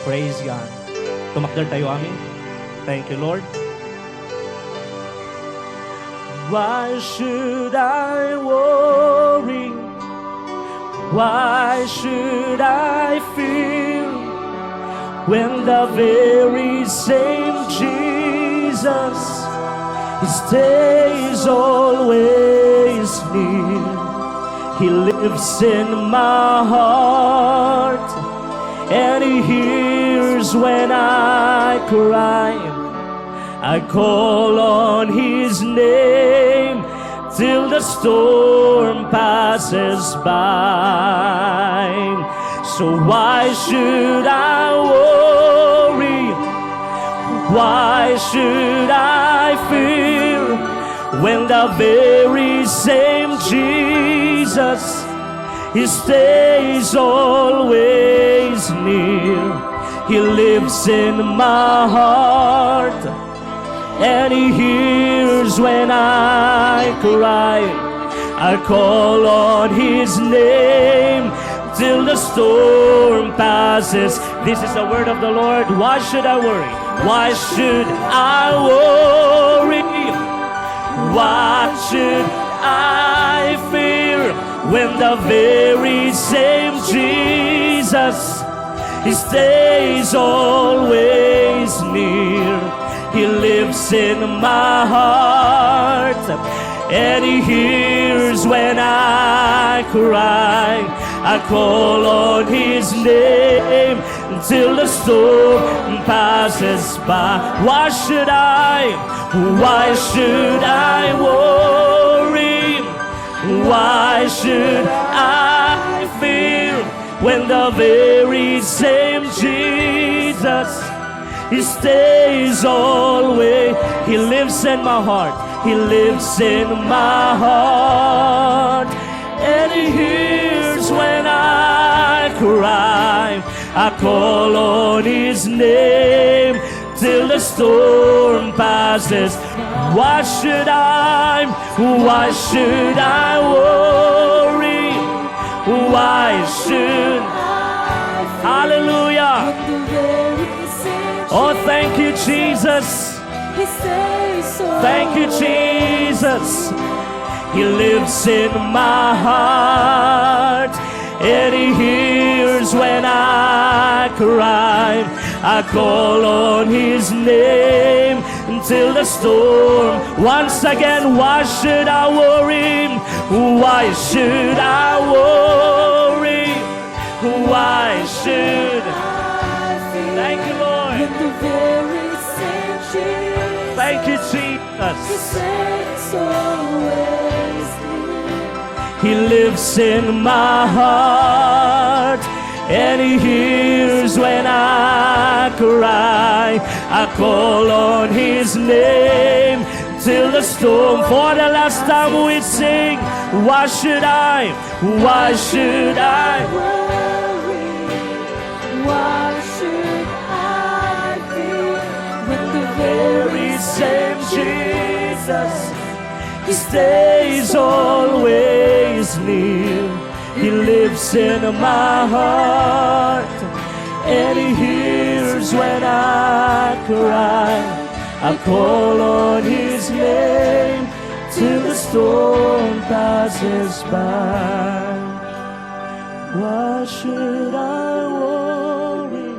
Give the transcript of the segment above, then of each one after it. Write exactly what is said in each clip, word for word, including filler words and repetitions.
Praise God. Tumakder tayo, amin. Thank you, Lord. Why should I worry? Why should I fear when the very same Jesus stays always near? He lives in my heart and He hears when I cry. I call on His name till the storm passes by. So why should I worry? Why should I fear when the very same Jesus, He stays always near? He lives in my heart and He hears when I cry. I call on His name till the storm passes. This is the word of the Lord. Why should I worry? Why should I worry? Why should I fear when the very same Jesus, He stays always near? He lives in my heart and He hears when I cry. I call on His name till the storm passes by. Why should I? Why should I worry? Why should I fear when the very same Jesus, He stays always? He lives in my heart. He lives in my heart. And He hears when I cry. I call on His name till the storm passes. Why should I? Why should I worry? Why should? Hallelujah. Oh, thank you, Jesus. Thank you, Jesus. He lives in my heart and He hears when I cry. I call on His name till the storm. Once again, why should I worry? Why should I worry? Why should? Thank you, Lord. Thank you, Jesus. He lives in my heart and He hears when I cry. I call on His name till the storm. For the last time we sing, why should I? Why should I? Why should I fear when the very same Jesus, He stays always near? He lives in my heart and He hears when I cry. I call on His name till the storm passes by. Why should I worry?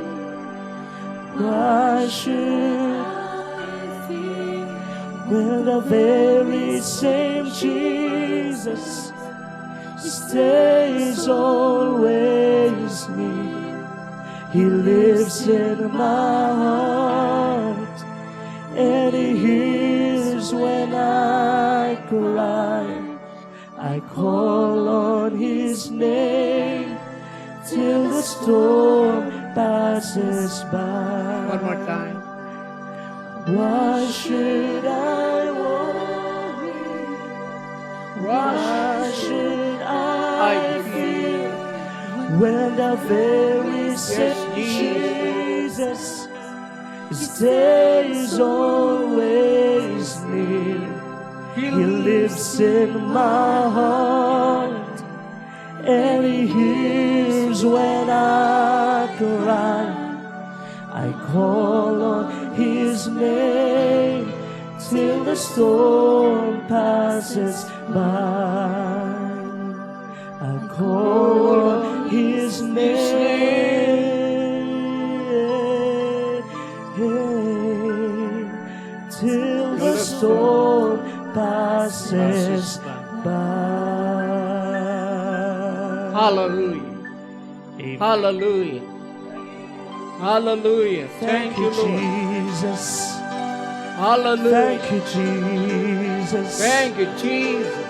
Why should I fear when the very same Jesus stays always near? He lives in my heart and He hears when I cry. I call on His name till the storm passes by. One more time. Why should I worry? Why should I fear when the very same Jesus stays always near? He lives in my heart and He hears when I cry. I call on his name till the storm passes by. I call on his name till the storm passes by. Hallelujah. Amen. Hallelujah. Hallelujah. Thank you, Lord. Jesus. Hallelujah. Thank you, Jesus. Thank you, Jesus.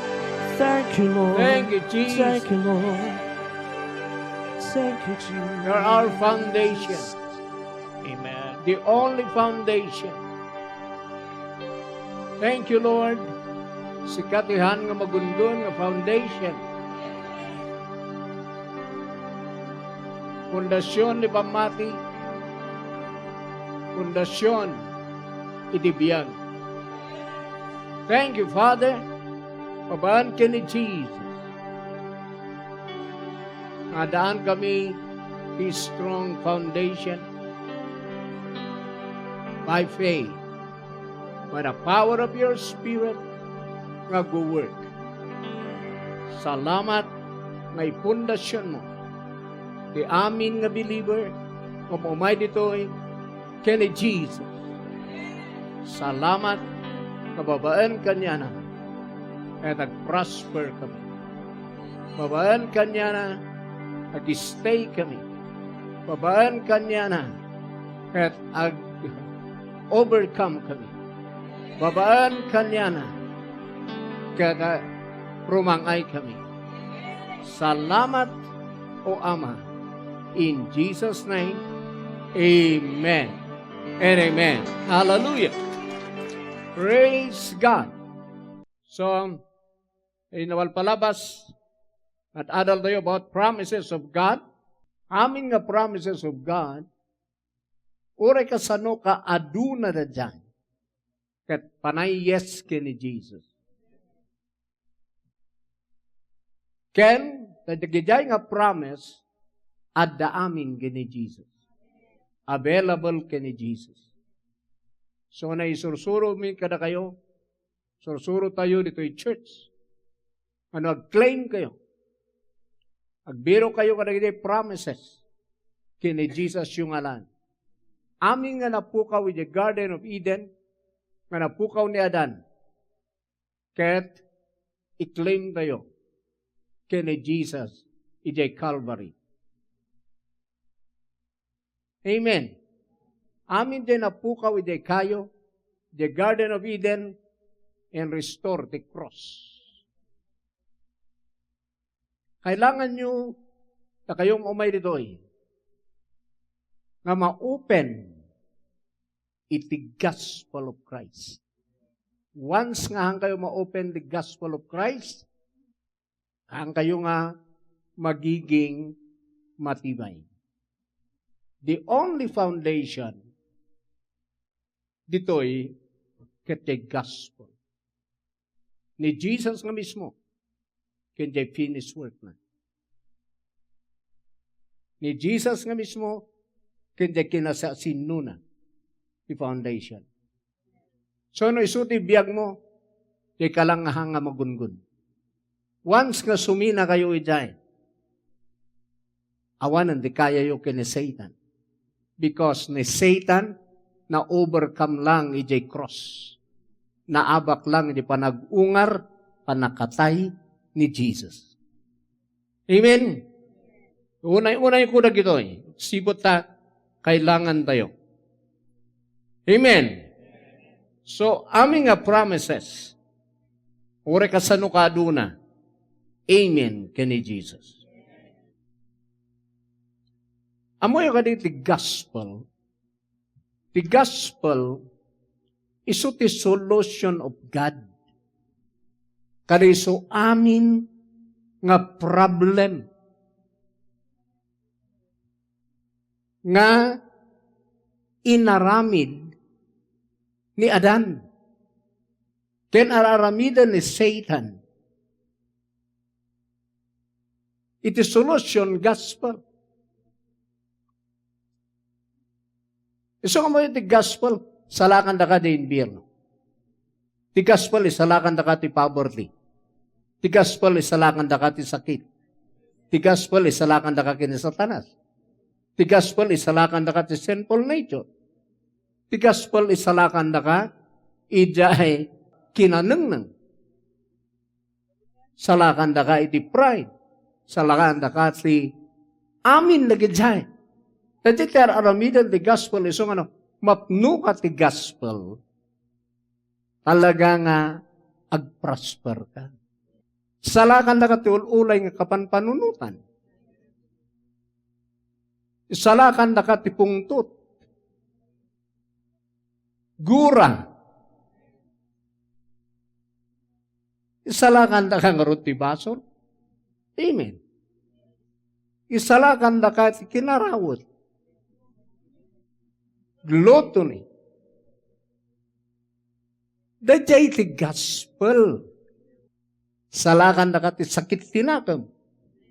Thank you, Lord. Thank you, Jesus. Thank you, Lord. Thank you, Jesus. You're our foundation. Amen. The only foundation. Thank you, Lord. Sika ti han nga magungon nga foundation. Pundasyon ti pammati. Pundasyon iti biag. Thank you, Father. Babaen ken ni Jesus. Nga addaan kami ti strong foundation by faith, by the power of your Spirit nga agwo-work. Salamat nga ipundasionmo ti amin nga believer nga umay ditoy ken ni Jesus. Salamat nga babaen kaniana, ket agprosper kami. Babaen kaniana, ag-stay kami. Babaen kaniana, ket ag-overcome kami. Babaen kaniana, ket, ah, rumang-ay kami. Salamat, O Ama. In Jesus' name, amen and amen. Hallelujah. Praise God. So, in a while palabas, ad-adal tayo about promises of God. Amin nga promises of God, uray kasano ka aduna daydiay, ket panay yes ken ni Jesus. Ken, dagiti nga promise, adda amin ken ni Jesus. Available ken ni Jesus. So, naisursuro mi kadakayo, sursuro tayo ditoy church. Ano, ag-claim kayo. Agbiro kayo kadagiti promises ken ni Jesus yung ngalan. Amin nga napukaw iti Garden of Eden, nga napukaw ni Adan, ket i-claim tayo ken ni Jesus idiay Calvary. Amen. Amin ti napukaw idiay kayo, the Garden of Eden, and restore the cross. Kailangan nyo, ta kayong umay ditoy, nga ma-open iti gospel of Christ. Once nga han kayo ma-open the gospel of Christ, han kayo nga magiging matibay. The only foundation ditoy ket the gospel ni Jesus nga mismo, ken jay finished work na. Ni Jesus nga mismo, ken jay kinasasinnona ti foundation. So, no isu ti biag mo, di ka lang nga hanga magungun. Once nga sumina kayo idiay, awanen ti kayayo ken ni Satan. Because ni Satan, na-overcome lang idiay cross. Naabak lang iti panag-ungar, panakatay ni Jesus. Amen? Unay-unay ko dagitoy. Siput ta, kailangan tayo. Amen? So, amin nga promises, uray kasano ka aduna, amen ken ni Jesus. Ammoyo kadi ti gospel? Ti gospel isu ti solution of God. Kada isu amin nga problem nga inaramid ni Adan ken ar-aramiden ni Satan. Iti solution, gospel. Isu nga mo ti gospel, salakandaka ti impierno. Ti gospel, isalakandaka ti poverty. Ti gospel, isalakandaka ti sakit. Ti gospel, isalakandaka ken ni Satanas. Ti gospel, isalakandaka ti sinful nature. Ti gospel, isalakandaka idiay kinanengneng. Salakandaka iti pride. Salakandaka ti amin dagidiay. Daytoy ti ar-aramiden ti gospel, isu nga no, mapnoka ti gospel, talaga nga agprosperka. Salakandaka ti ul-ulay nga kapanpanunotan. Salakandaka ti pungtot. Gura. Isalakandaka ngarud ti basol. Amen. Isalakandaka ti kinarawet. Gluttony. Daydiay ti gospel. Salakandaka ti sakit ti nakem.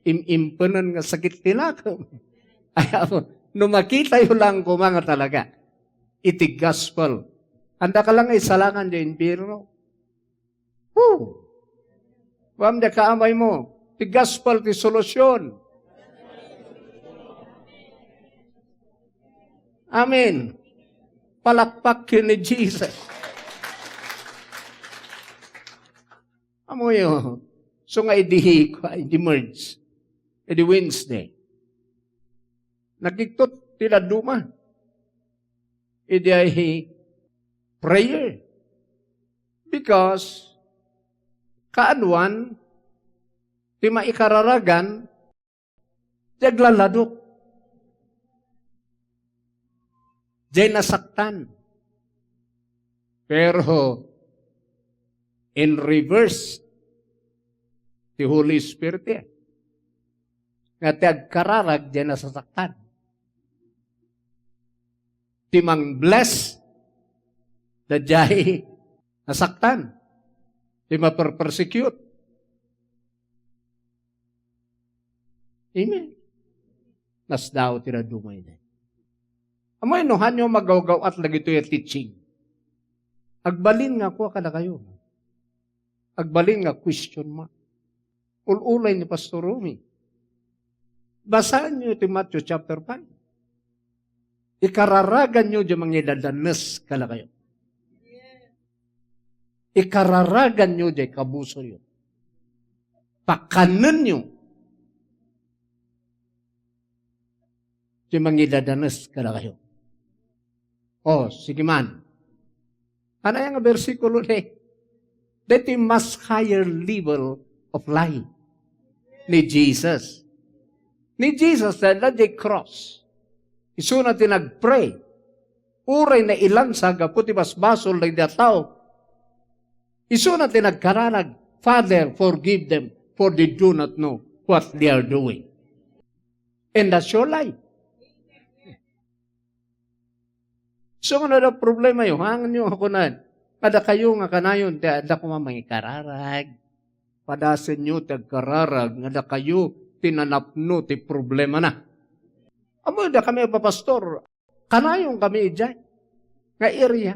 Im-impenen nga sakit ti nakem. Ay, apo, no makitayo lang koma nga talaga iti gospel, andaka lang nga isalakan diay impierno. Woo! Wan, diay kaamay mo, ti gospel ti solusyon. Amen. Palakpak ken ni Jesus. Amoyo, so nga idi, idi merge, idi Wednesday, nakigtot ti dadduma. Idi ay prayer. Because kaanuan ti maikararagan ti aglaladok. Diay nasaktan. Pero in reverse, ti Holy Spirit, eh. Nga ti agkararag, diay nasasaktan. Ti mang-bless, daydiay nasaktan. Ti maperpersecute. Amen. Nasdaaw ti dadduma idi. Amoy no, hanyo magawgaw-at dagitoy a teaching. Agbalin nga kua kadakayo. Agbalin nga question mark. Ul-ulay ni Pastor Romy. Basaenyo ti Matthew chapter five. Ikararaganyo diay mangidadanes kadakayo. Ikararaganyo diay kabusoryo. Pakanenyo diay mangidadanes kadakayo. Oh, sige man. Ania nga bersikulo ni? Daytoy mas higher level of life ni Jesus. Ni Jesus, dayta diay cross. Isuna ti nagpray. Uray nailansa gapu ti basbasol dagiti a tao. Isuna ti nagkararag, "Father, forgive them, for they do not know what they are doing." And that's your life. So, nga adda problema yo, hangan yo nga kunan, kadakayo nga kanayon, ti adda koma mangikararag. Padasenyo ti agkararag, nga dakayo ti nanapno ti problemana. Ammo, dakami a pastor, kanayon kami idiay nga area.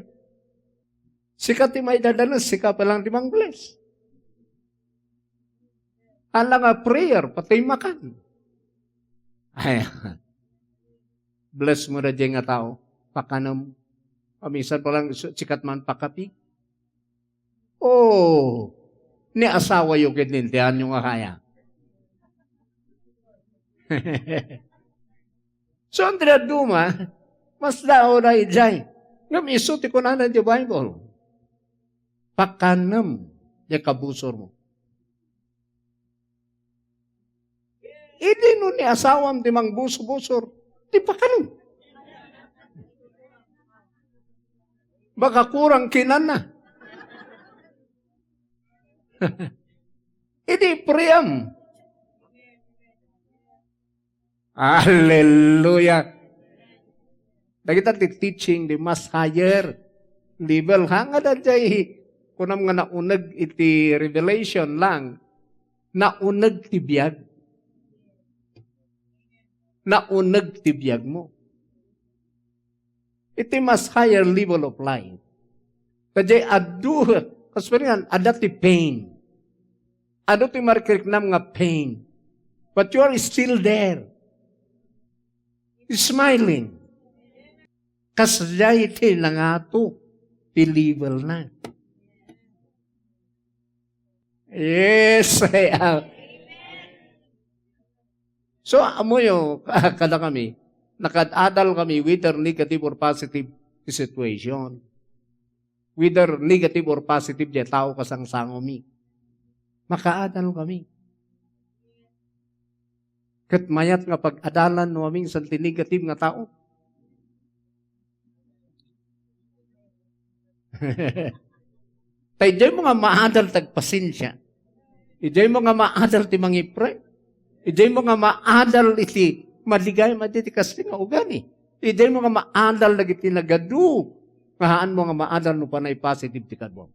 Sika ti maidadanes, sika pa lang ti mang-bless. Ala nga prayer, patay makan. Ay, bless mo na dyan nga tao. Pakanem. Paminsan pa lang, su-, sikat man pakapi. Oh, ni asawa yo ket nintian yo nga kaya. So, ang tinaduma, mas daw na ijay. Ngam isu ti kunana di Bible. Pakanem di kabusor mo. Idi no ni asawam ti mangbusor-busor, di pakanem. Baka kurang kinana. Idi priam. Hallelujah. Dagita ti teaching di mas higher level. Ha, nga dayjay, kunam nga nauneg iti Revelation lang. Nauneg ti biag. Nauneg ti biag mo. Iti mas higher level of life. Kadi adu, kasparingan, adda ti pain. Adu ti mariknam nga pain. But you are still there. Smiling. Kasdiay ti nangato ti level na. Yes. So, amoyo, kada kami, nakaad-adal kami, whether negative or positive situation. Whether negative or positive, di tao kasangsangomi. Makaadal kami. Ket mayat nga pag-adalan no amin san ti negative nga tao. Ta idiay mo nga maadal ti agpasensia. Idiay mo nga maadal ti mangipre. Idiay mo nga maadal iti maligayam iti kasta nga ugali. Idiay mo nga maadal dagiti nagadu nga haan mo nga maadal no panay positive ti kaduam.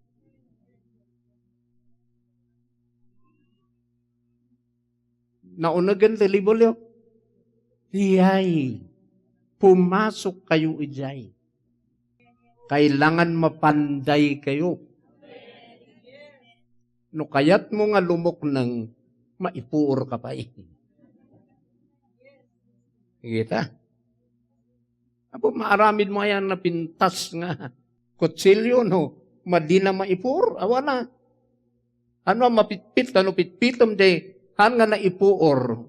Naunegen ti level yo. Iyay, pumasok kayo idiay. Kailangan mapanday kayo. No kayat mo nga lumukneng, maipuor ka pay. Kita? Apo, maaramid mo ayan napintas nga kutsilyo, no? Madina maipuor, awala. Ano ang mapitpit, ano pitpitom, de, han nga naipuor,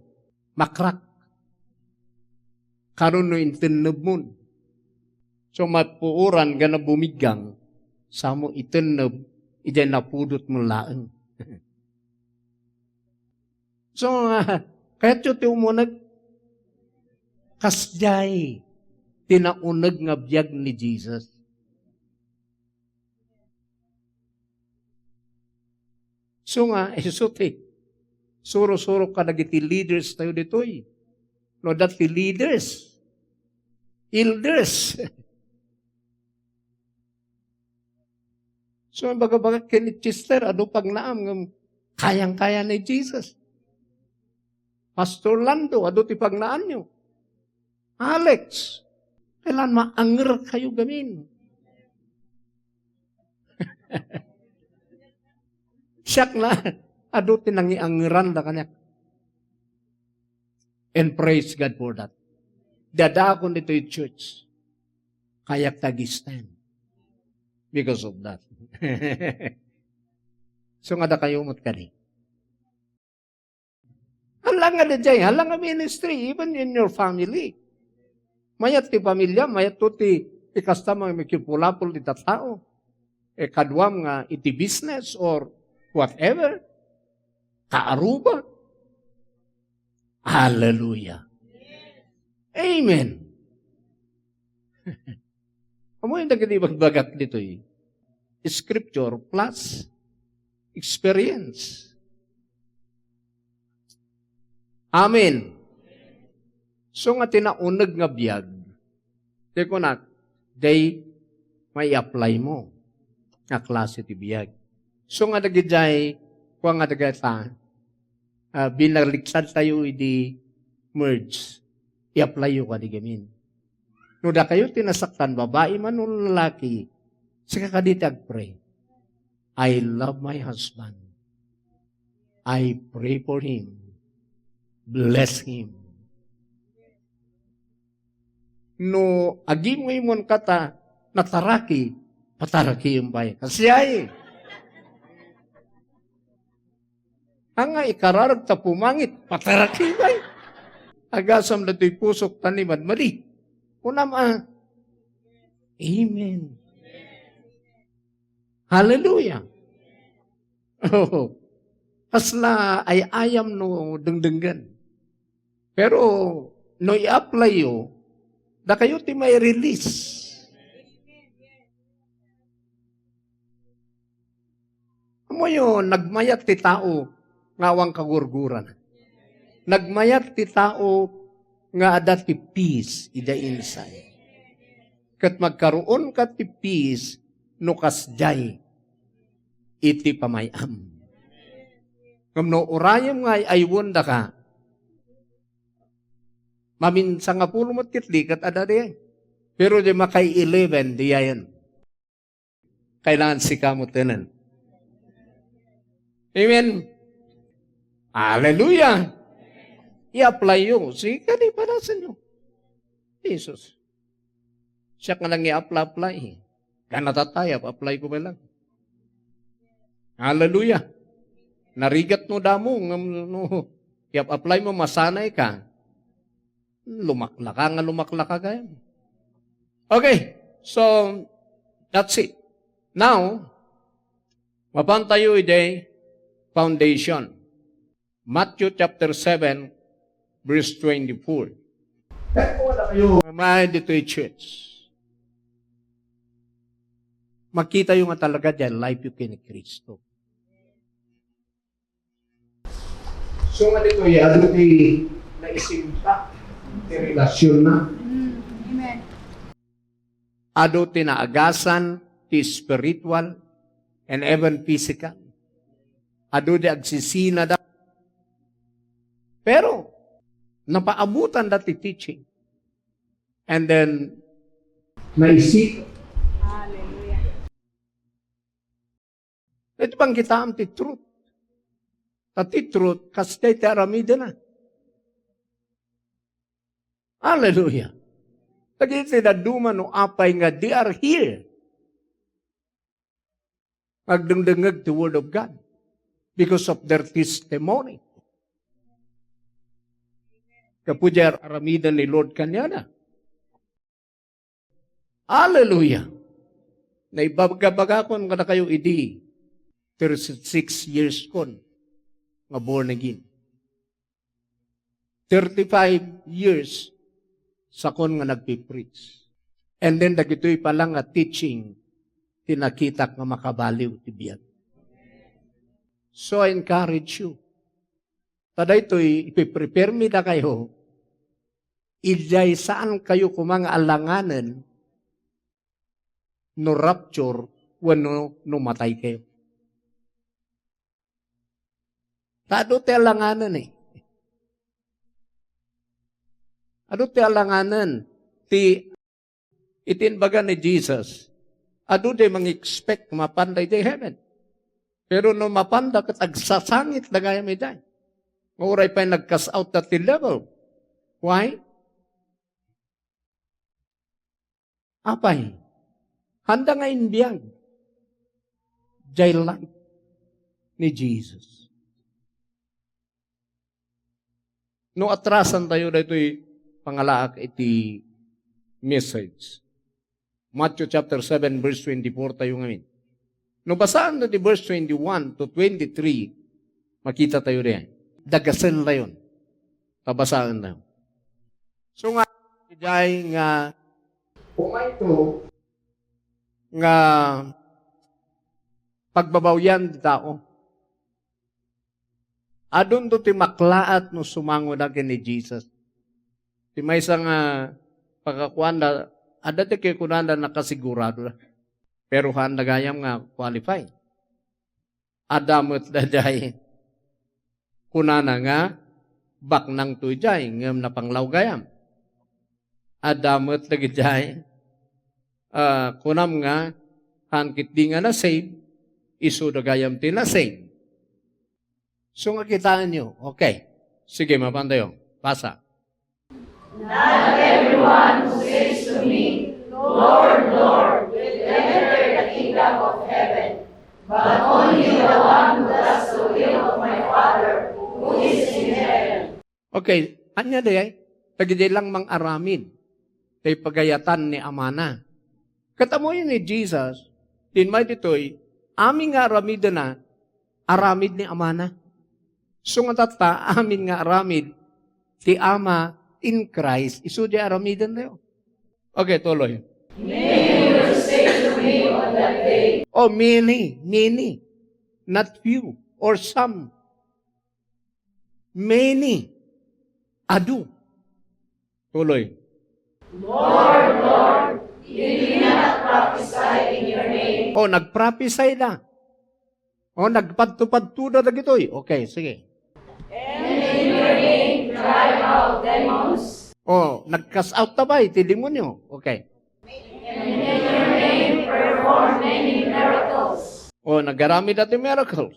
makrak. Karon no intenneb mon. So, mapuoran nga nabumiggang, samo itenneb, idiay napudot mo laeng. So, ah, kayatyo ti umuneg? Kasdiay ti nauneg nga biag ni Jesus. So nga, isu ti suro-suro kadagiti leaders tayo ditoy. No, dati leaders, elders. So, baga-baga ken ni Chester, adu pagnaam ngem kayang-kaya ni Jesus. Pastor Lando, adu ti pagnaanyo. Alex, kailan maanger kayo gamin? Siak na, adu ti nangiangeran da kaniak. And praise God for that. Dadaakon ditoy church. Kayak tag-stand because of that. So, nga da kayo mo't kadi. Hala nga dayjay, hala nga ministry, even in your family. Mayat ti pamilya, mayat to ti, ti kasta nga makipulapol ti tattao. E, kaduam nga iti business or whatever. Kaaruba. Hallelujah. Amen. Amo yung dagiti bagbagak ditoy. Scripture plus experience. Amen. So nga ti nauneg nga biag, ti kunak, day may apply mo nga klase ti biag. So nga dagidiay, kua nga dagita, ah, binaliktad tayo idi merge. I-apply yo kadi gamin. No dakayo ti nasaktan, babai man o lalaki, sika kadi ti agpray. I love my husband. I pray for him. Bless him. No agimon kata nataraki, pataraki yung bay. Kasi ay, anga ikararag ta pumangit, pataraki bay. Agasam datoy pusok ta ni madmadi. Kunam a, amen. Hallelujah. Oh, kasla ay ayam no dengdenggen. Pero no i-apply yo, dakayo ti may release. Amoyo, nagmayat ti tao nga awan kagurguran. Nagmayat ti tao nga adda ti peace ida inside. Ket magkaroon ka ti peace no kasdiay iti pamay-am. Ngem no urayem nga ay-aywendaka, maminsan nga pulo met ket di ket adda di. Pero di makay eleven, diayen. Kailangan sika mo tenen. Amen. Hallelujah. I-apply yo. Sige, kani, panasan yo. Jesus. Siya ka lang i-apply, apply. Kana tatayap, apply ko ba lang? Hallelujah. Narigat no damo, ngem no, i-apply mo, masanay ka. Lumaklaka nga lumaklaka gayam. Okay, so that's it. Now, mapan tayo iti foundation. Matthew chapter seven, verse twenty-four. Kaya wala kayo. Mamay ditoy church. Makita yo nga talaga diay life yo ken ni Cristo. So nga ditoy, adu ti naisimba ti relasionna. Mm, amen. Adu ti naagasan ti spiritual and even physical. Adu ti agsisinada. Pero, napaabutanda ti teaching. And then, naisip. Hallelujah. Iti pangkitaam ti truth. Ta ti truth, kas dayta aramidena. Hallelujah. Dagiti dadduma no apay nga they are here. Agdengdengngeg ti word of God because of their testimony. Gapu diay aramiden ni Lord kaniada. Hallelujah! Naibagabagakon kadakayo idi, thirty-six years kon nga born again. Thirty-five years sakon nga nagpipreach. And then, dagitoy pa lang nga teaching ti nakitak nga makabaliw ti biag. So, I encourage you. Ta daytoy, ipiprepare mi dakayo, idiay saan kayo koma nga alanganen no rapture wenno no matay kayo. Ta adu ti alanganen eh. Adu ti alanganen ti iti inbaga ni Jesus. Adu ti mang-expect mapanda iti heaven. Pero no mapanda ket agsasangit da gayam idiay. Nga uray pay nag-cast out da ti devil. Why? Apay, handa nga imbiag jay life ni Jesus. No atrasan tayo daytoy pangalaak iti message. Matthew chapter seven, verse twenty-four tayo ngamin. No basaan ti verse twenty-one to twenty-three, makita tayo diyan. Dagasen tayon. Tabasaan na. So nga, idiay nga, umayto nga pagbabawian ti tao. Adunto ti maklaat no sumangoda ken ni Jesus. Ti maysa nga pakakuanda, adda ti kikunanda nakasigurado da. Pero haanda gayam nga qualified. Adda met daydiay kunana nga, "Baknangto idiay, ngem napanglaw gayam." Adda met dagitiay, ah, kunam nga, "Haan ketdi nga na-save, isuda gayam ti na-save." So nga kitaenyo, okay. Sige, mapan tayo. Basa. Not everyone who says to me, 'Lord, Lord,' will enter the kingdom of heaven, but only the one who does the will of my Father who is in heaven. Okay, ania dayay? Dagiti lang mang-aramid ti pagayatan ni Amana. Ket ammoyo ni Jesus, diay ditoy, amin nga aramidena, aramid ni Amana. So nga tatta, amin nga aramid ti Ama in Christ, isu diay aramidentayo. Okay, tuloy. Many will say to me on that day. Oh, many, many. Not few or some. Many. Adu. Tuloy. Lord, Lord, did we not prophesy in your name? Oh, nagprophesy da. Oh, nagpadto-padto da dagitoy. Okay, sige. And in your name drive out demons. Oh, nag-cast out ta pay ti demonyo. Okay. And in your name perform many miracles. O, nagaramid ti miracles.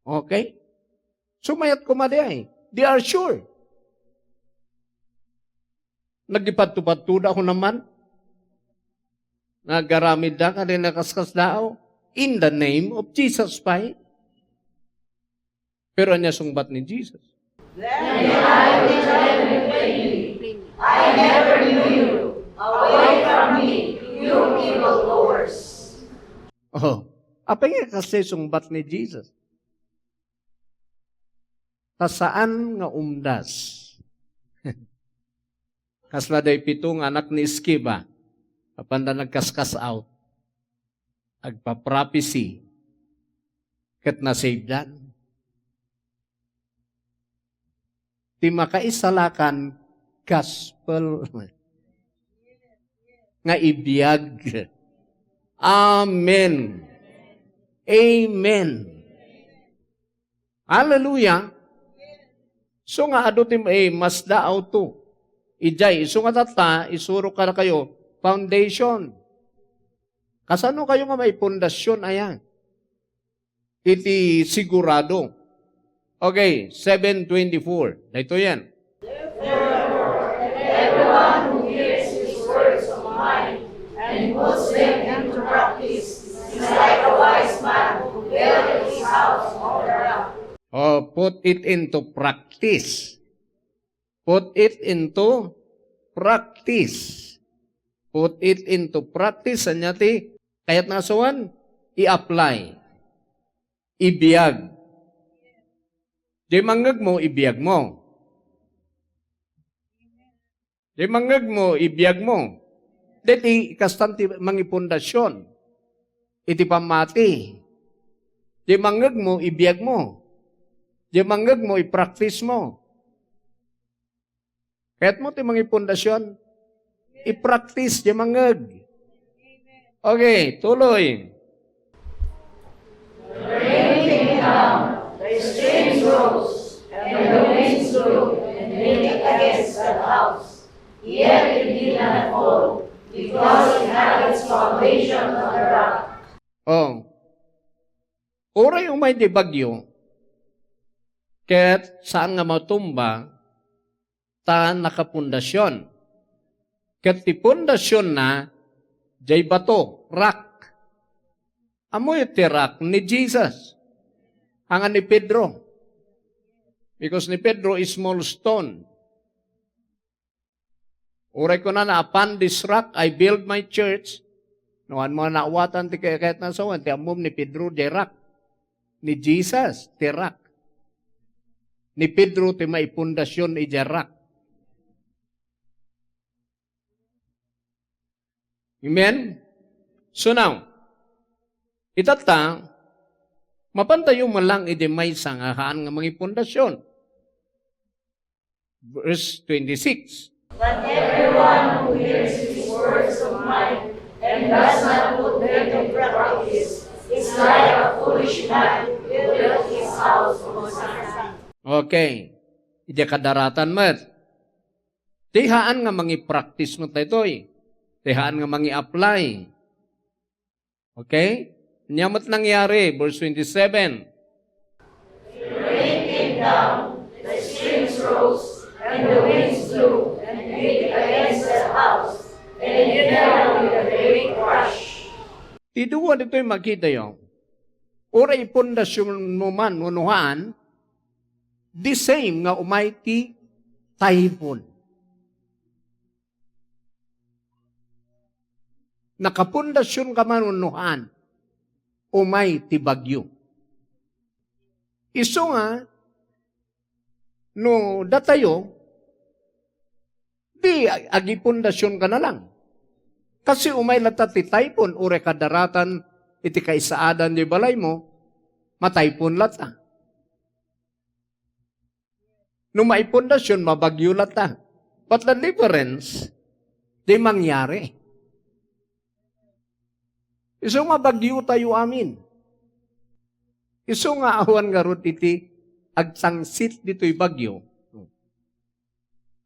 Okay? Sumayat koma diay. They are sure. Nagipadto-padtoda, ako naman. Nagaramidda, kadi nakaskasdaaw. In the name of Jesus, pay. Pero ania sungbat ni Jesus? Then the eye will tell them plainly, "I never knew you. Away from me, you evildoers." Oh, apay nga kasi sungbat ni Jesus? Ta saan nga umdas. Kasla daypito nga anak ni Sceva, apanda nagkaskas out, agpa-prophecy, ket nasibdan. Ti makaisalakan, gospel nga ibiag. Amen. Amen. Hallelujah. So nga adu ti, eh, masdaaw to. Idiay, isu nga tatta, isurok kadakayo, foundation. Kasano kayo nga maipundasion, aya? Iti sigurado. Okay, seven twenty-four. Daytoy yan. Therefore, everyone who hears these words of mine and puts them into practice is like a wise man who built his house on the rock. Oh, put it into practice. Put it into practice. Put it into practice. Ania ti kayatna a sawen? I-apply. Ibiag. Diay mangngegmo, ibiagmo. Diay mangngegmo, ibiagmo. Daytoy kastan ti mangipundasion iti pammati. Diay mangngegmo, ibiagmo. Diay mangngegmo, i-practice mo. Kayatmo ti mangipundasion? I-practice diay mangngeg. Okay, tuloy. The rain came down, the streams rose, and the winds blew and beat against that house. Yet it did not fall, because it had its foundation on the rock. Oh. Uray umay ti bagyo, ket saan nga matumba, ta nakapundasion. Ket ti pundasionna, diay bato, rock. Ammoyo ti rock? Ni Jesus. Ania ni Pedro. Because ni Pedro is small stone. Uray kunana, "Upon this rock I build my church." No, haan mo naawatan ti kayatna a sawen, ti ammom ni Pedro, diay rock. Ni Jesus, ti rock. Ni Pedro, ti maipundasion idiay rock. Amen? So now, itatta, mapantayo met lang idiay maysa nga haan nga mangipundasion. Verse twenty-six. But everyone who hears these words of mine and does not put them into practice is like a foolish man who built his house on sand. Okay. Idiay kadaratan met. Ti haan nga mangi-practice met daytoy. Ti haan nga mangi-apply. Okay? Ania met nangyari? Verse twenty-seven. The rain came down, the streams rose, and the winds blew and beat against that house, and it fell with a great crash. Ti dua ditoy makitayo. Uray ipundasionmo man wenno haan, the same nga umay ti typhoon. Nakapundasionka man wenno haan, umay ti bagyo. Isu nga, no datayo, di ag-, agipundasionka na lang. Kasi umay latta ti typhoon, uray kadaratan iti kaisaadan diay balaymo, ma-typhoon latta. No maipundasion, mabagyo latta. But the difference, di mangyari. Isu nga bagyotayo amin. Isu nga awan ngarud iti agsangsit ditoy bagyo.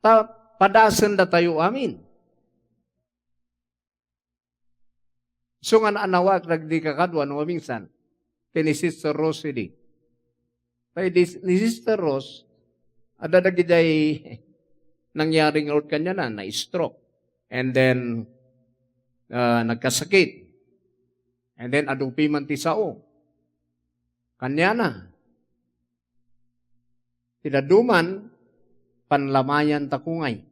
Ta padasendatayo amin. So nga naanawak dagiti kakaduan no maminsan, ken ni Sister Rose idi. Kay dis-, ni Sister Rose, adda dagidiay nangyari ngarud kaniana, na-stroke. And then, ah, nagkasakit. And then, adu pay man ti sao. Kaniana, ti dadduma, panlamayan ta kungay.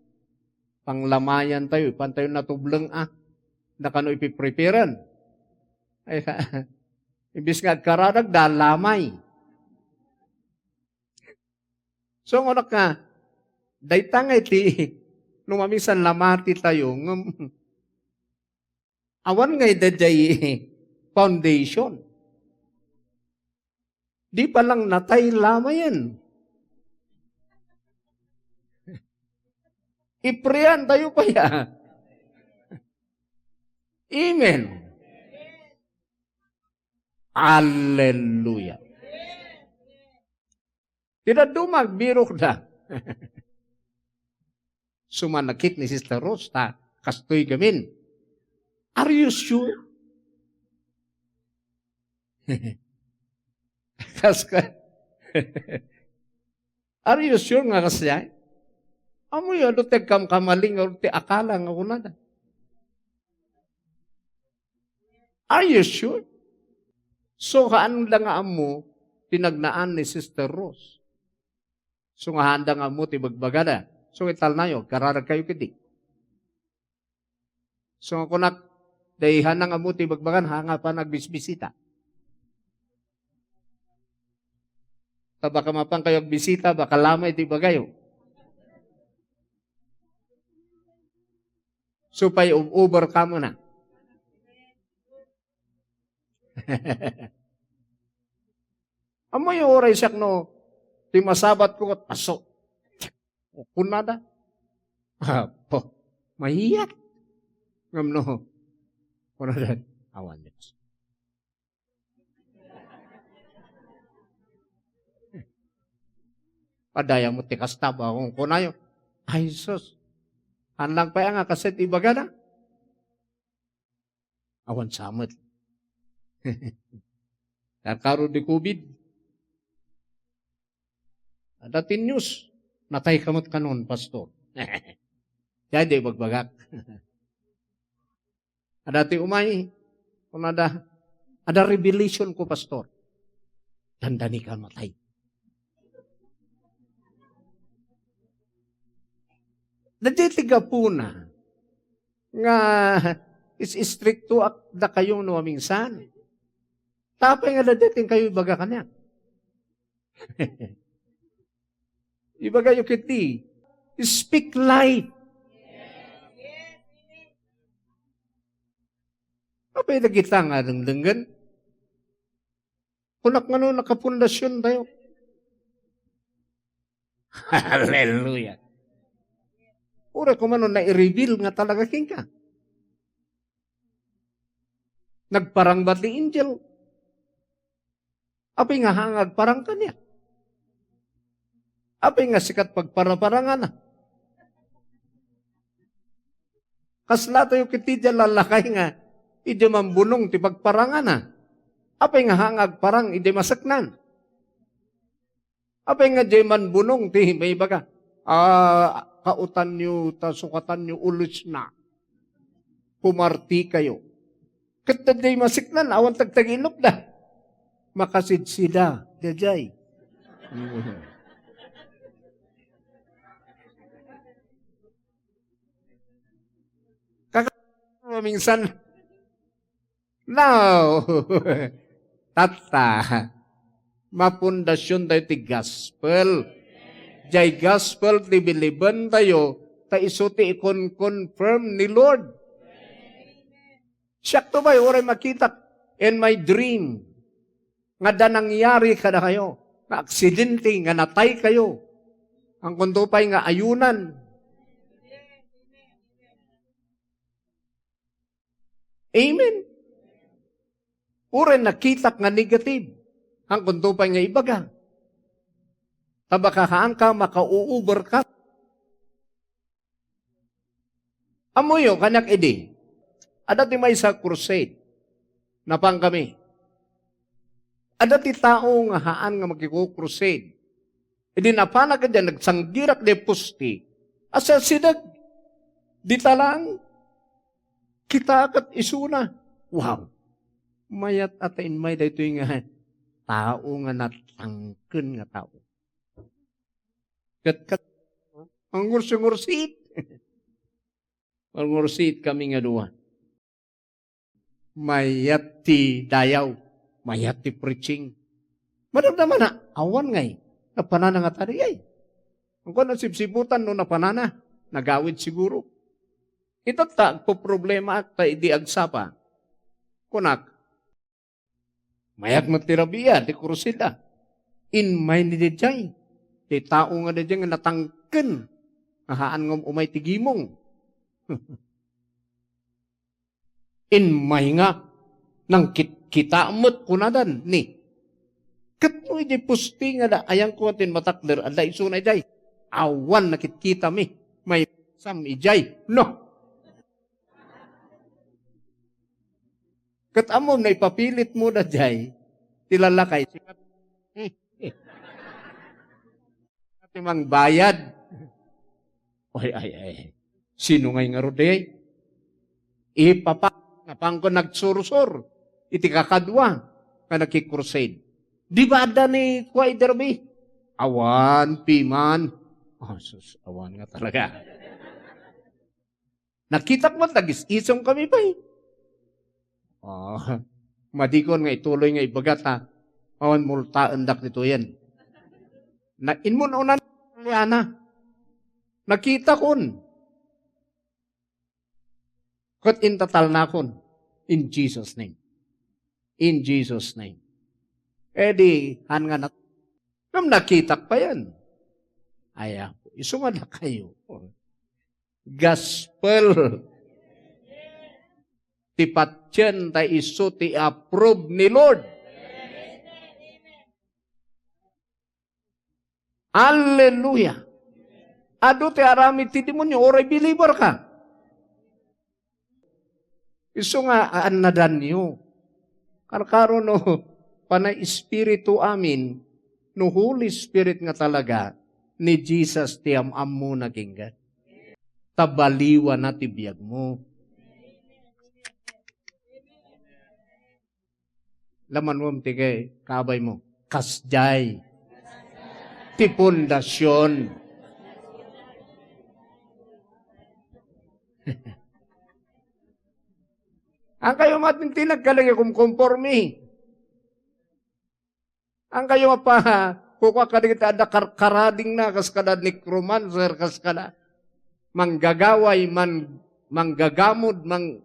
Panglamayan tayo, ipan tayo natubleng a. Dakano ipipreparan. Ay, imbis nga agkararag, da lamay. So, ang anak nga, dayta nga iti, no maminsan lamati tayo, ngem, awan nga ida jay foundation. Di pa lang natay lamayen. Iprean tayo pa ya. Amen. Hallelujah. Ti dadduma, agbirokda. Sumanakit ni Sister Rose, ta kastoy gamin. Are you sure? Kas ka, are you sure nga kasdiay? Ammoyo, adu ti agkamkamaling, adu ti akala nga kunada. Are you sure? So, haanda nga ammo ti nagnaan ni Sister Rose. So, nga haanda nga ammo ti bagbagada. So, italnayo, agkararag kayo kadi. So, nga kunak, dayta nga ammo ti bagbagan, ha, nga pa nagbisbisita. Ta baka mapan kayo agbisita, baka lamay ti ibagayo. So, pay, overcome na. Ammoyo, uray siak no, ti masabat ko, ket aso. Kunada. Apo, mayat. Ngem no, kunada, awan Dios. Padaya mo ti kasta, ba, kung kunayo, "Ay, sus, han lang pay nga kaset ibagana." Awan sa met. Karkaro di covid. Adda ti news, natay ka met kanon, pastor. Diay di bagbagak. Adda ti umay, kunada, adda revelation ko, pastor. Dandani ka matay. Daydiay ti gapuna nga is-istriktoak dakayo no maminsan. Tapay nga daydiay ti kayo ibaga kaniak. Ibagayo ketdi, speak life. Apay dagita nga dengdenggen? Kunak nga no nakapundasion tayo. Hallelujah. Uray ko man no nai-reveal nga talaga kenka. Nagparang ba ti angel? Apay nga haan nga agparang kaniak? Apay nga sikat pagparaparangana? Kasla tayo kiti diay lalakay nga idiay mambunong ti pagparangana. Apay nga haan nga agparang idiay maseknan? Apay nga diay mambunong ti maibaga, "Ah, kaotanyo ta sukatanyo ulisna. Pumarti kayo." Ket daydiay maseknan, awan tagtaginnupda. Makasidsida, daydiay. Kaka-, minsan, no. Tatta, mapundasion tayo ti gospel. Diay gospel ti bilibentayo, ta isu ti ikon-confirm ni Lord. Siakto pay, uray makitak in my dream nga adda nangyari kadakayo, nga aksidente, nga natay kayo. Angkonto pay nga ayunan. Amen. Uray nakitak nga negative, angkonto pay nga ibaga. Ta baka haanka makauuber ka. Ammoyo, kaniak idi, adda ti maysa a crusade. Napankami. Adda ti tao nga haan nga makiko-crusade. Idi napanak idiay, nagsanggirak idiay poste, asideg dita laeng, kita ket isuna. Wow! Mayat a ta immay daytoy nga tao nga natangken nga tao. Ket, ket, mangngursi-ngursit. Mangngursit kami nga dua. Mayat ti dayaw, mayat ti preaching. Madamdama na, awan ngay, napanana nga tadi, ay. Ang kuwan, ang sipsiputan no napanana, nagawid siguro. Itatta, agpoproblema ak ta idi agsapa. Kunak, mayat met ti rabia, ti kurusida. Inmay ni didiay, ti tao nga didiay nga natangken, nga haan nga umay ti gimong. Immay nga, nangkitkita met, kunadan, ni. Ket no idiay poste nga da, ayanko nga tin matakder, adda isuna idiay. Awan nakitkitami, may sam idiay. No. Ket ammom, naipapilit mo da jay, ti lalakay, sikat. Ti mangbayad. Ay, ay, ay. Sino ngay ngarud, eh? Ipapa, napangko nagsursur iti kakadua nga nagki-crusade. Di ba adda ni Kuya Derby? Awan, piman. Oh, sus, awan nga talaga. Nakitak met, nagis-isong kami pay. Ah, madikon nga ituloy nga ibaga ta, awan multaendak ditoyen. Na, inmun unan, Liana. Nakitakon. Ket intatalnakon. In Jesus' name. In Jesus' name. Eh di, han nga nat-, ngem nakitak payen. Ay, Apo, isu nga dakayo. Gospel. Ti patien ta isu ti approve ni Lord. Hallelujah! Adu ti aramid ti demonio, uray believer ka. Isu nga aannadanyo. Karkaro no panay Espiritu amin, no Holy Spirit nga talaga, ni Jesus ti am-ammona kenka. Ta baliwana ti biagmo. Lamanuem ti kay kaabay mo. Kasjay. Ti pundasyon. Ang kayo matintinag ka lagi kumkompormi. Ang kayo nga pa, kukua kadagiti adda karkarading na, kas kada necromancer, kas kada manggagaway, man, manggagamod, mang-,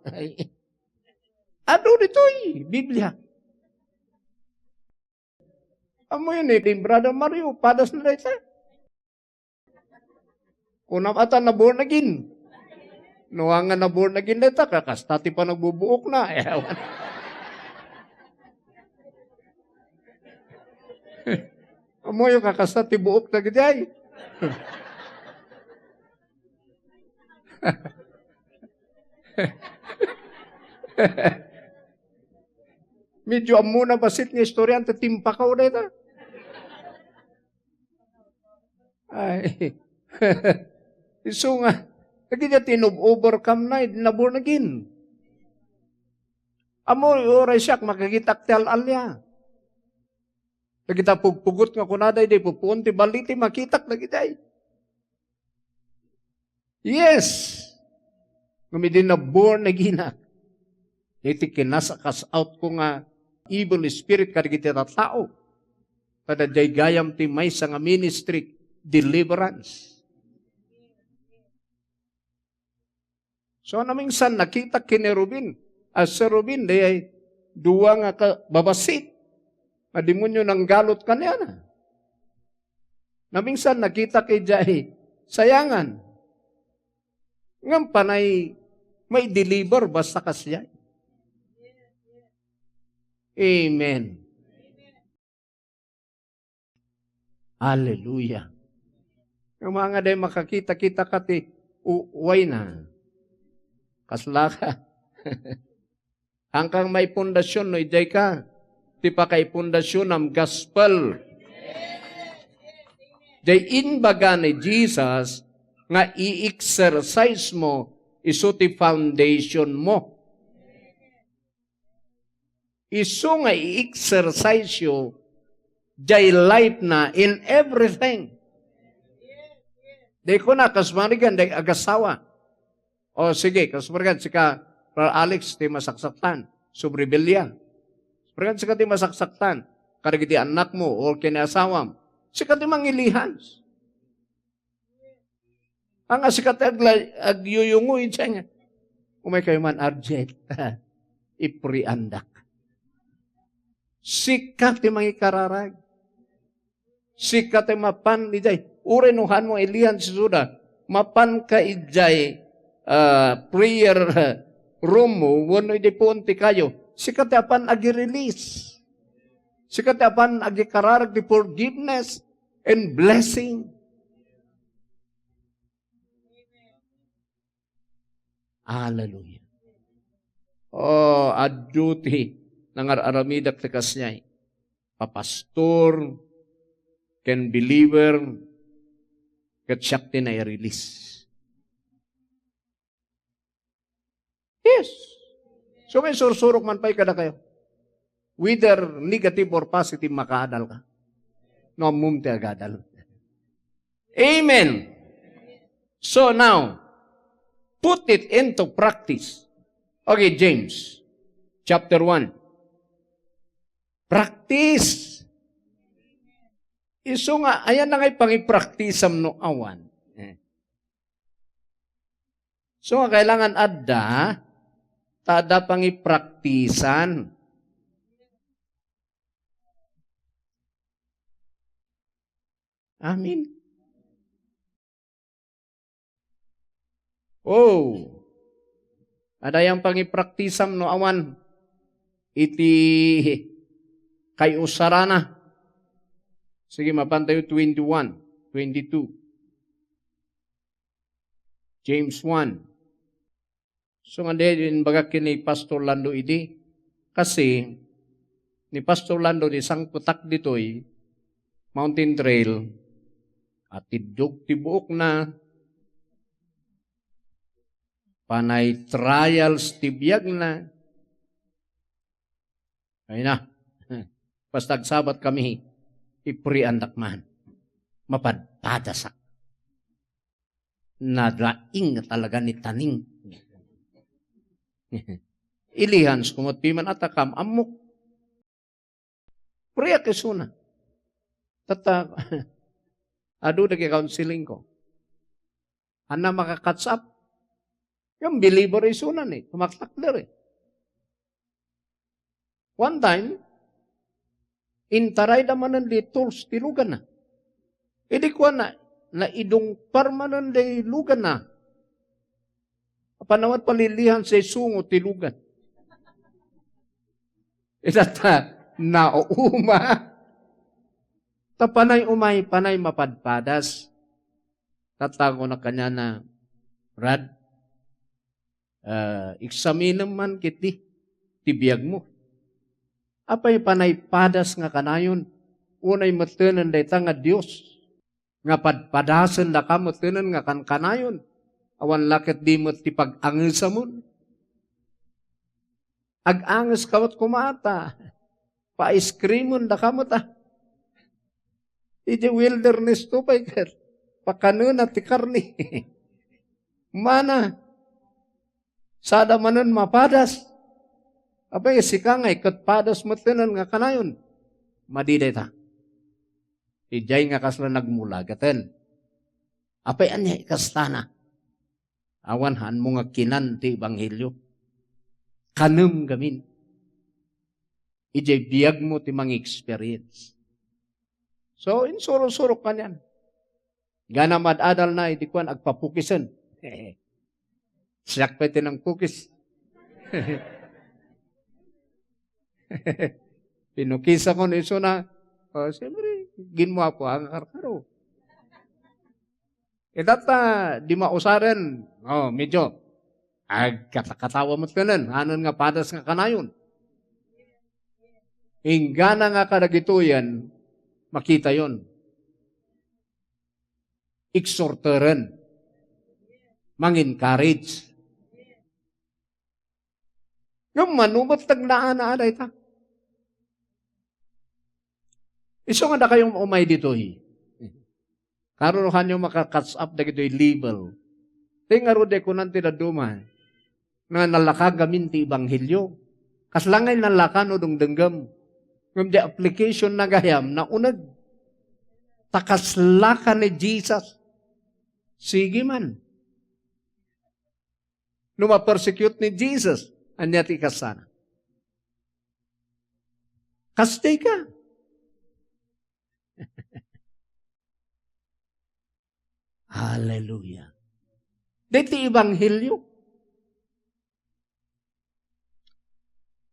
adu ditoy Biblia. Ammo yun eh, din Brother Mario, padas na dayta. Kunam ata na born again. No, nga na born again dayta, kakasta ti panagbubuok na. Eh, awan. Ammoyo, kakasta ti buok dagiti ay. Medyo ammona bassit nga istorya, anta timpakaw dayta. Ay. Isu nga, dagiti tinub-, overcome na, na born again. Ammo, uray siak, makakitak ti al-alia. Dagita pugpugot nga kunada, idi pupuon ti baliti, makitak dagiti ay. Yes! Ngem idi na born again ak, iti kinas-, cast out ko nga evil spirit kadagiti tattao. Kada jay gayam ti maysa nga ministry, deliverance. So, namingsan, nakitak ken ni Rubin. A, si Rubin, dayay dua nga ka-, babassit. A, demonyo nanggalut kaniana. Namingsan, nakitak idiay sayangan. Ngem panay may deliver basta kasdiay. Amen. Hallelujah. Nga mga day makakita-kita ka ti u-, uway na. Kasla ka. Hankang maipundasion no idiay ka. Ti pakaipundasionam, gospel. Diay imbaga ni Jesus nga i-exercise mo, isu ti foundation mo. Isu nga i-exercise yo, diay life na in everything. Di ko na, kas marigan, diay agasawa. O sige, kas marigan, sika, Brother Alex, ti masaksaktan. Sobribilya. Kas marigan, sika ti masaksaktan. Kadagiti annak mo, o kini asawam. Sika ti mangilihans. Anga sika ti agla-, agyuyungoy, siya nga. Umay kayo man, Arjet. Ipriandak. Sika ti mangikararag. Sika ti mapan idiay. Uray no han mo ilian si Juda, mapan ka idiay, ah, prayer room mo, wenno idi puon ti kayo. Sika ti apan agi-release. Sika ti apan agikararag ti forgiveness and blessing. Hallelujah. Oh, adu ti nangar-aramidak ti kasniay. Papastor, ken believer, ket siak ti nai-release. Yes. So, may sursurok man pay kadakayo. Whether negative or positive, makaadal ka. No, ammom ti agadal. Amen. So now, put it into practice. Okay, James chapter one. Practice. Isu nga, ayan na ngay pangipraktisam no awan. Eh. So, nga kailangan adda, ta adda pangipraktisan. Amen. Oh. Adda yang pangipraktisam no awan iti kaiusarana. Sige, mapan tayo twenty-one, twenty-two. James one. So, nga di, imbagak ken ni Pastor Lando idi, kasi ni Pastor Lando di sangpetak ditoy, Mountain Trail, atiddog ti buokna, panay trials ti biagna, Ay na. Basta agsabat kami, ipriandak man. Mapadpadasak. Nalaing talaga ni Taning. Ilihans kumot piman atakam, ammok. Priak isuna. Tatta, adu dagiti counseling ko. Anna maka-catch up. Yung believer isuna ni, tumaktakder eh. One time, intarayda manen di tools ti luganna. Idi kuana, naidungpar manen di luganna. Apan awan palilihan sa isungo ti lugan. Ita ta, nauma. Ta panay umay, panay mapadpadas. Tatago na kaniana, Brad, ah, eksaminem man ketdi ti biagmo. Apay panay padas nga kanayon, unay metten dayta nga Dios, nga padpadasendaka metten nga kankanayon, awan la ketdi met ti pag-angesamon. Ag-anges ka met koma ta, pa-ice creamen daka met, ah. Iti wilderness to pay ket, pakanena ti karne. Mana, sada manen mapadas. Apay, sika ngay, ket padas metten nga kanayon. Madi dayta. Idiay nga kasla nagmula, gaten. Apay, ania ikastana? Awan, haanmo nga kinan ti ebanghelio. Kanem gamin. Idiay biagmo ti mangi-experience. So, insuro-surok kanian. Gana mad-adal na, iti kuan, agpapukisen. Siak pay ti nangpukis. Pinukisakon isuna. O, siyempre, ginmuapo, ang karkaro. Itatta, di mausaren. O, medyo. Agkatakatawa met kanen, hanen nga padas nga kanayon. Inggana nga kadagitoyen, makitayon. Exhorteren. Mang-encourage. Ngem mano met ti agnaan a dayta? Isu nga dakayo umay ditoy. Karon, no, kanyo maka-catch up dagitoy level. Ti ngarud, kunan ti dadduma, nga nalaka ngamin ti ebanghelio. Kasla nga nalaka no dungdunggem. Ngem di application na gayam, nauneg. Ta kasla ka ni Jesus. Sige man. No ma-persecute ni Jesus, ania ti ikasana? Kastay ka. Hallelujah. Daytoy ebanghelio.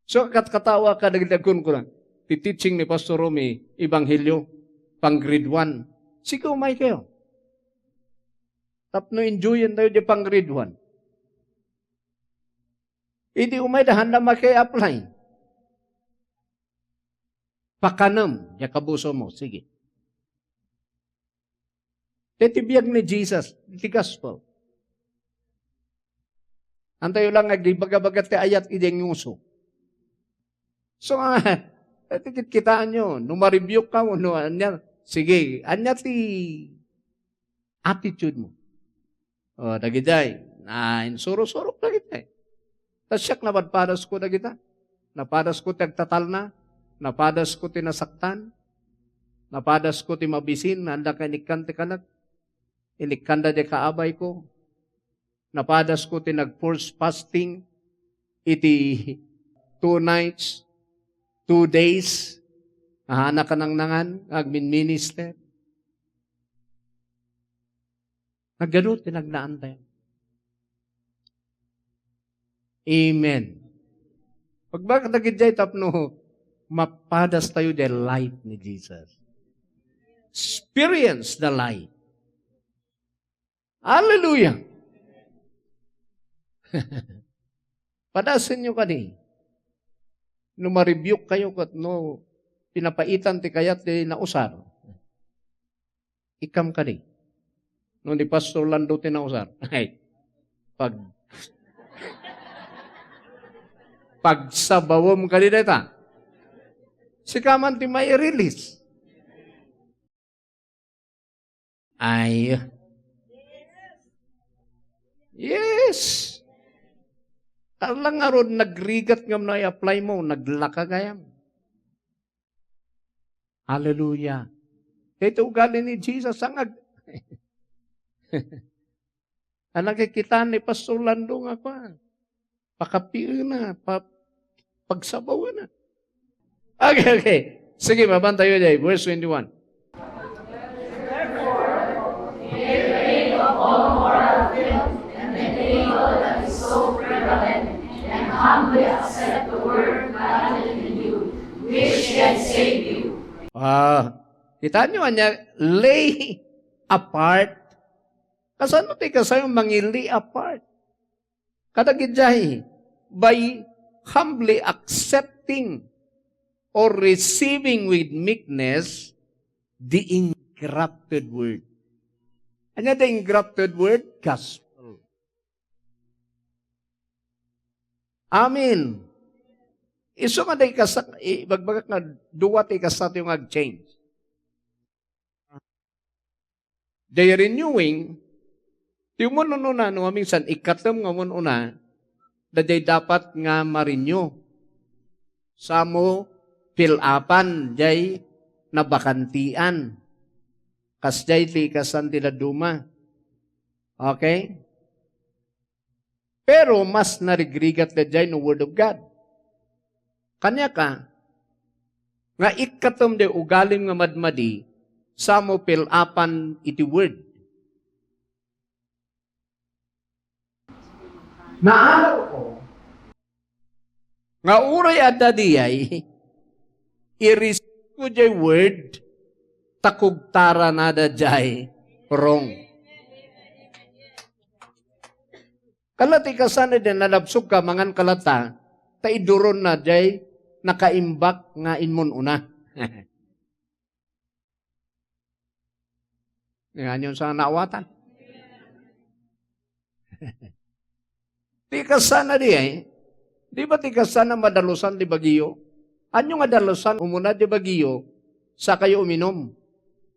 So, kat-, katawa ka, dagdag kunkuna, ti teaching ni Pastor Romy, ebanghelio, pang grade one. Sige, umay kayo. Tapno enjoyen tayo di pang grade one. Idi umay da, handa maki-apply. Pakanem, ya kabuso mo. Sige. Daytoy biag ni Jesus, ti gospel. Antayo lang nga agbaga-baga ti ayat idi nguso. So, ah, ti kitkitaenyo, no ma-rebuke ka, no, ania, sige, ania ti attitude mo? O, dagidiay, na insuro-surok dagidiay. Ta siak, napadpadasko dagita. Napadasko ti agtatalna. Napadasko ti nasaktan. Napadasko ti mabisin, anda ka inikkan ti kanek. Inikkanda di kaabayko. Napadasko ti nag-force fasting iti two nights, two days, a, nakanangnangan, agmin-minister. Nagadu ti nagnaantayo. Amen. Pagbagak dagidiay tapno mapadas tayo di light ni Jesus. Experience the light. Hallelujah! Padasenyo kadi. No ma-rebuke kayo ket no pinapaitan ti kayat ti nausar, ikkam kadi. No ni Pastor Lando ti nausar, ay, pag-, pagsabawem kadi dayta. Sika man ti mai-release. Ay. Yes. Alang ngarud, nagrigat ngem no i-apply mo, naglaka gayam. Hallelujah. Daytoy ugali ni Jesus, ang ag-, ang nakikita ni Pastor Lando nga kuan. Pakapiena, pa-, pagsabawena. Okay, okay. Sige, mabantayo diay. Verse twenty-one. Ah, kita nyo, anya, lay apart. Kasano ti kasayo mangi-lay apart? Kadagiti, by humbly accepting or receiving with meekness the engrafted word. Ania the engrafted word? Gospel. Amen. Isu nga di kasa-, ibagbagak nga dua ti kasta ti nga ag-change. Jay renewing, ti umun-una, no, minsan ikkatem nga umun-una, da jay dapat nga ma-renew. Samo, fill upan, jay nabakantian. Kas jay ti ikasan ti dadduma. Okay? Pero mas narigrigat daydiay no Word of God. Kaniaka, nga ikkatem di ugalim nga madmadi, samo fill upan iti Word. Naano ko nga uray adda diay, i-receive ko jay Word, ta kugtaranada jay wrong. Kala ti kasana di nalabsog ka, mangan ka latta, ta iduronna jay nakaimbak nga immun-una. Nga nyo sa naawatan. Ti kasana di ay, di ba ti kasana madalusan di bagyo? Anyo nga dalusan umuna di bagyo, sa kayo uminom?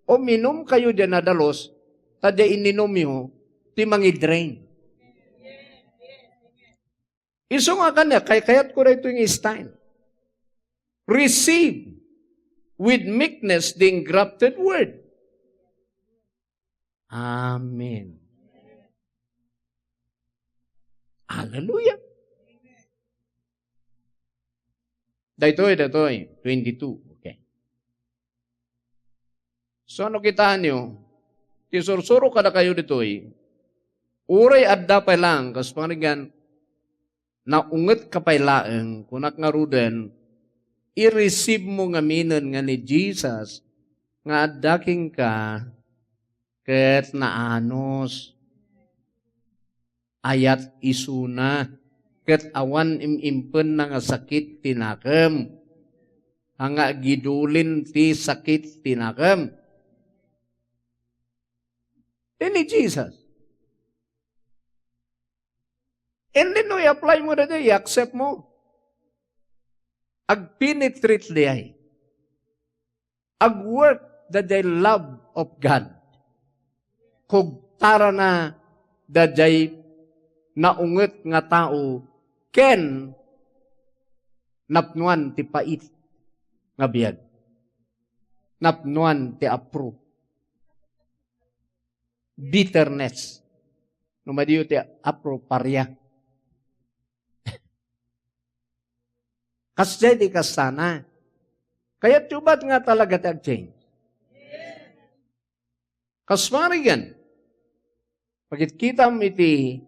Uminom kayo di nadalus, ta di ininumyo, ti mangidrain. Isu nga kanya, kay kayat ko daytoy nga style. Receive with meekness the engrafted word. Amen. Hallelujah. Daytoy, daytoy, twenty-two. Okay. So, ano kitaenyo? Ti sursuro kadakayo ditoy, uray adda pay laeng, kas pangarigan, naunget ka pay laeng, kunak ngaruden, i-receive mo ngaminen nga ni Jesus nga adda kenka ket naanus. Ayat isuna, ket awan im-impenna nga sakit ti nakem. Nga agidulin ti sakit ti nakem. Ti ni Jesus. And then, no, i-apply mo na di, i-accept mo. Agpenetrate di ay. Agwork daydiay love of God. Kugtarana daydiay naunget nga tao ken napnoan ti pait nga biag. Napnoan ti apro. Bitterness. No madiyo ti apro, paria. Kasdiay di kasana. Kayatyo bat nga talaga ti ag-change? Kas marigan, pagkitkitam iti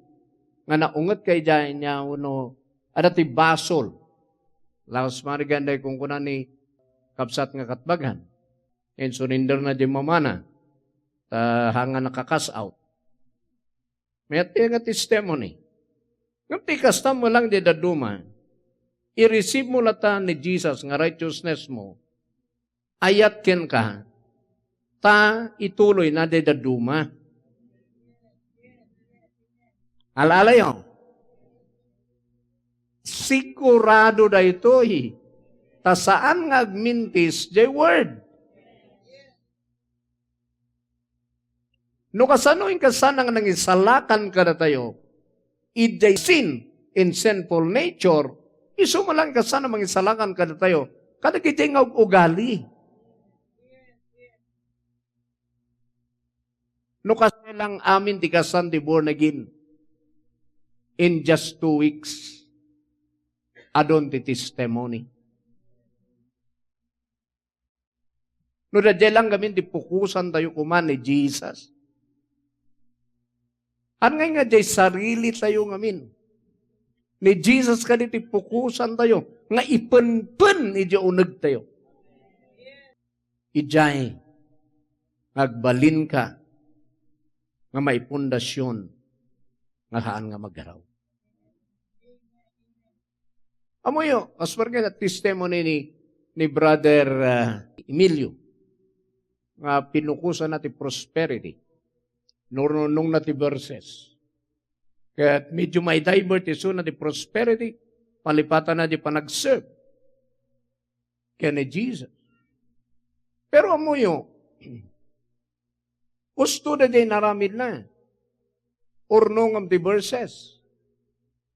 nga naunget ka idiay niya wenno adda ti basol. Laos marigan day kunkuna ni kabsat nga katbagan. Insurrender na di mamana. Ta hanga naka-cash out. Mayat nga testimony. Ngem ti kasta mo lang di dadduma, i-receive mo latta ni Jesus nga righteousness mo, ayat kenka, ta ituloy na di dadduma. Alaalayo, sigurado daytoy, ta saan nga agmintis jay word. No kasano inkasana nga nangisalakan kadatayo, idiay sin in sinful nature, isu man lang inkasana mangisalakan kadatayo, kadagiti nga ug-ugali. No kasano lang amin ti kasan ti born again, in just two weeks, adun ti testimony. No, daydiay lang ngamin ti pukosan tayo koma ni Jesus. Haan nga diay sarili tayo ngamin. Ni Jesus kadi ti pukosan tayo nga ipenpen idiay uneg tayo. Idiay nga agbalinka nga maipundasion nga haan nga magaraw. Ammoyo, as per nga testimony ni, ni Brother, ah, Emilio, nga pinukosanna ti prosperity. Nurnurnongna ti verses. Ket medyo maidivert isuna ti prosperity, palipatanna ti panagserve ken ni Jesus. Pero ammoyo, usto daydiay inaramidna. Urnongem ti verses.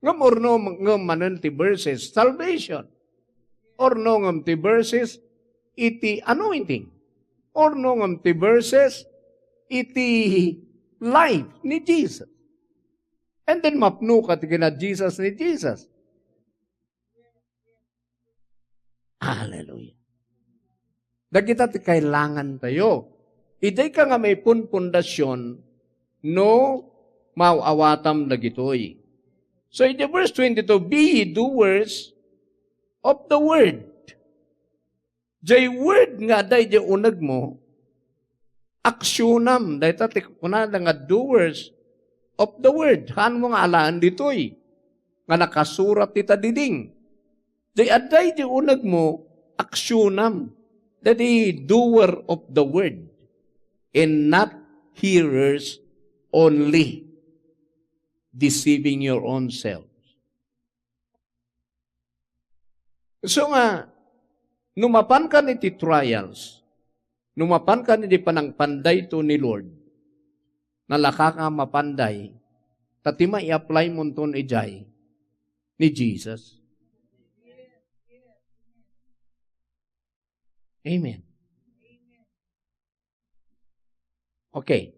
Ngem urnongem manen ti verses, salvation. Urnongem ti verses iti anointing. Urnongem ti verses iti life ni Jesus. And then mapno ka ti kina Jesus ni Jesus. Hallelujah. Dagita ti kailangan tayo. Idiay ka nga maipunpundasyon no maaw-awatam dagitoy. So, in the verse twenty-two, "Be ye doers of the word." Jay word nga adda idiay uneg mo, aksyonam. Dayta ti kunada nga doers of the word. Haan mo nga alaen ditoy nga nakasurat ita diding. Di adda iti unegmo, aksionam. Dadi doer of the word and not hearers only, deceiving your own selves. So nga, no mapankan iti trials, no mapankan iti panangpandayto ni Lord, nalaka ka mapanday, ta ti mai-apply monton idiay ni Jesus. Amen. Okay.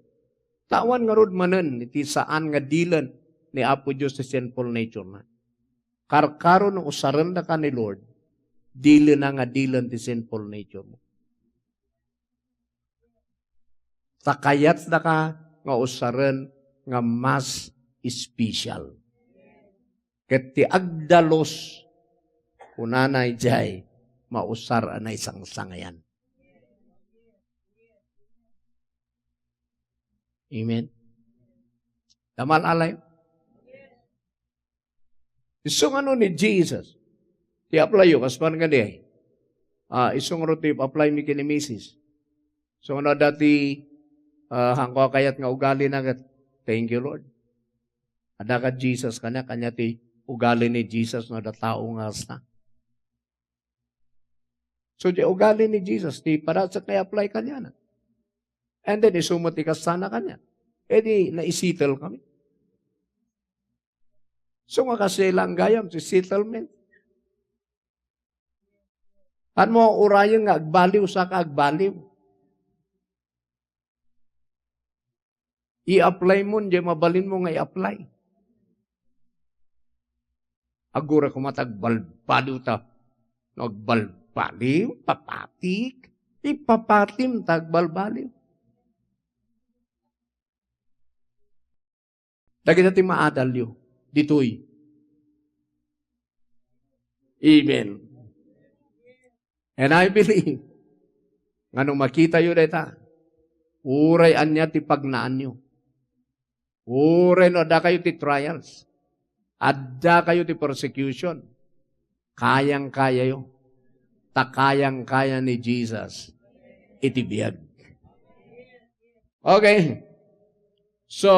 Tawan ngarud manen iti saan nga dilen ni Apo Dios ti sinful nature na. Karkaro no usarendaka ni Lord, dilena nga dilen ti sinful nature mo. Ta kayatdaka nga usaren nga mas special. Ket ti agdalus, kunana idiay, mausar a naisangsangayan. Amen. Damal alay? Isu nga no ni Jesus, ti apply yo, kas man nga di ay. Ah, isu nga no ti apply mi ken ni misis. So, no, dati, ah, haanko a kayat nga ugali na ket, thank you, Lord. Adda ka Jesus kaniak, ania ti ugali ni Jesus no adda tao nga kasta. So, di ugali ni Jesus, ti parasek nga i-apply kaniana. And then, isu met ti kastana kaniak. E di, naisettle kami. So, nga kasi lang gayam, ti settlement. Haan mo urayen nga agbaliw, saka agbaliw. I-apply mo, di mabalin mo nga i-apply. Agura koma ta agbalbaliw ta. No agbalbaliw, papatik. Ipapatim ta agbalbaliw. Dagita ti maadalyo ditoy. Amen. And I believe nga no makitayo dayta, uray ania ti pagnaanyo, uray no adda kayo ti trials, adda kayo ti persecution, kayang-kayayo. Ta kayang-kaya ni Jesus iti biag. Okay. So,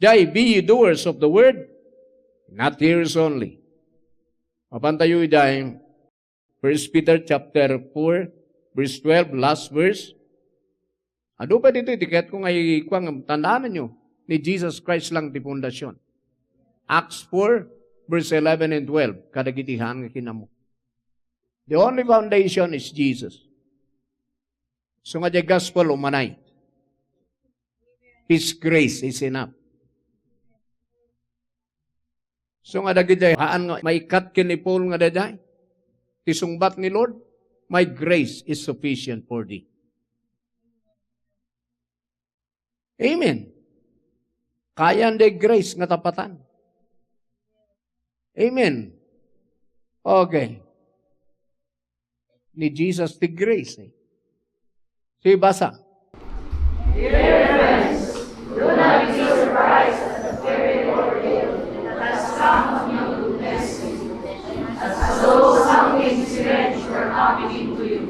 jay, be ye doers of the word, not hearers only. Mapan tayo idiay First Peter chapter four, verse twelve, last verse. Adu pa ditoy, ti kayatko nga ikuan, tandaananyo, ni Jesus Christ lang ti pundasyon. Acts four, verse eleven and twelve, kadagiti haan nga kinammo. The only foundation is Jesus. So nga, the gospel umanay. His grace is enough. So nga, dagiti haan nga maikat ken ni Paul nga daydiay, ti sungbat ni Lord, "My grace is sufficient for thee." Amen. Kayan the grace nga tapatan. Amen. Okay. Ni Jesus ti grace, eh. Sige, basa. Dear friends, do not be surprised at the very ordeal that has come on you to test you, as though something strange were happening to you.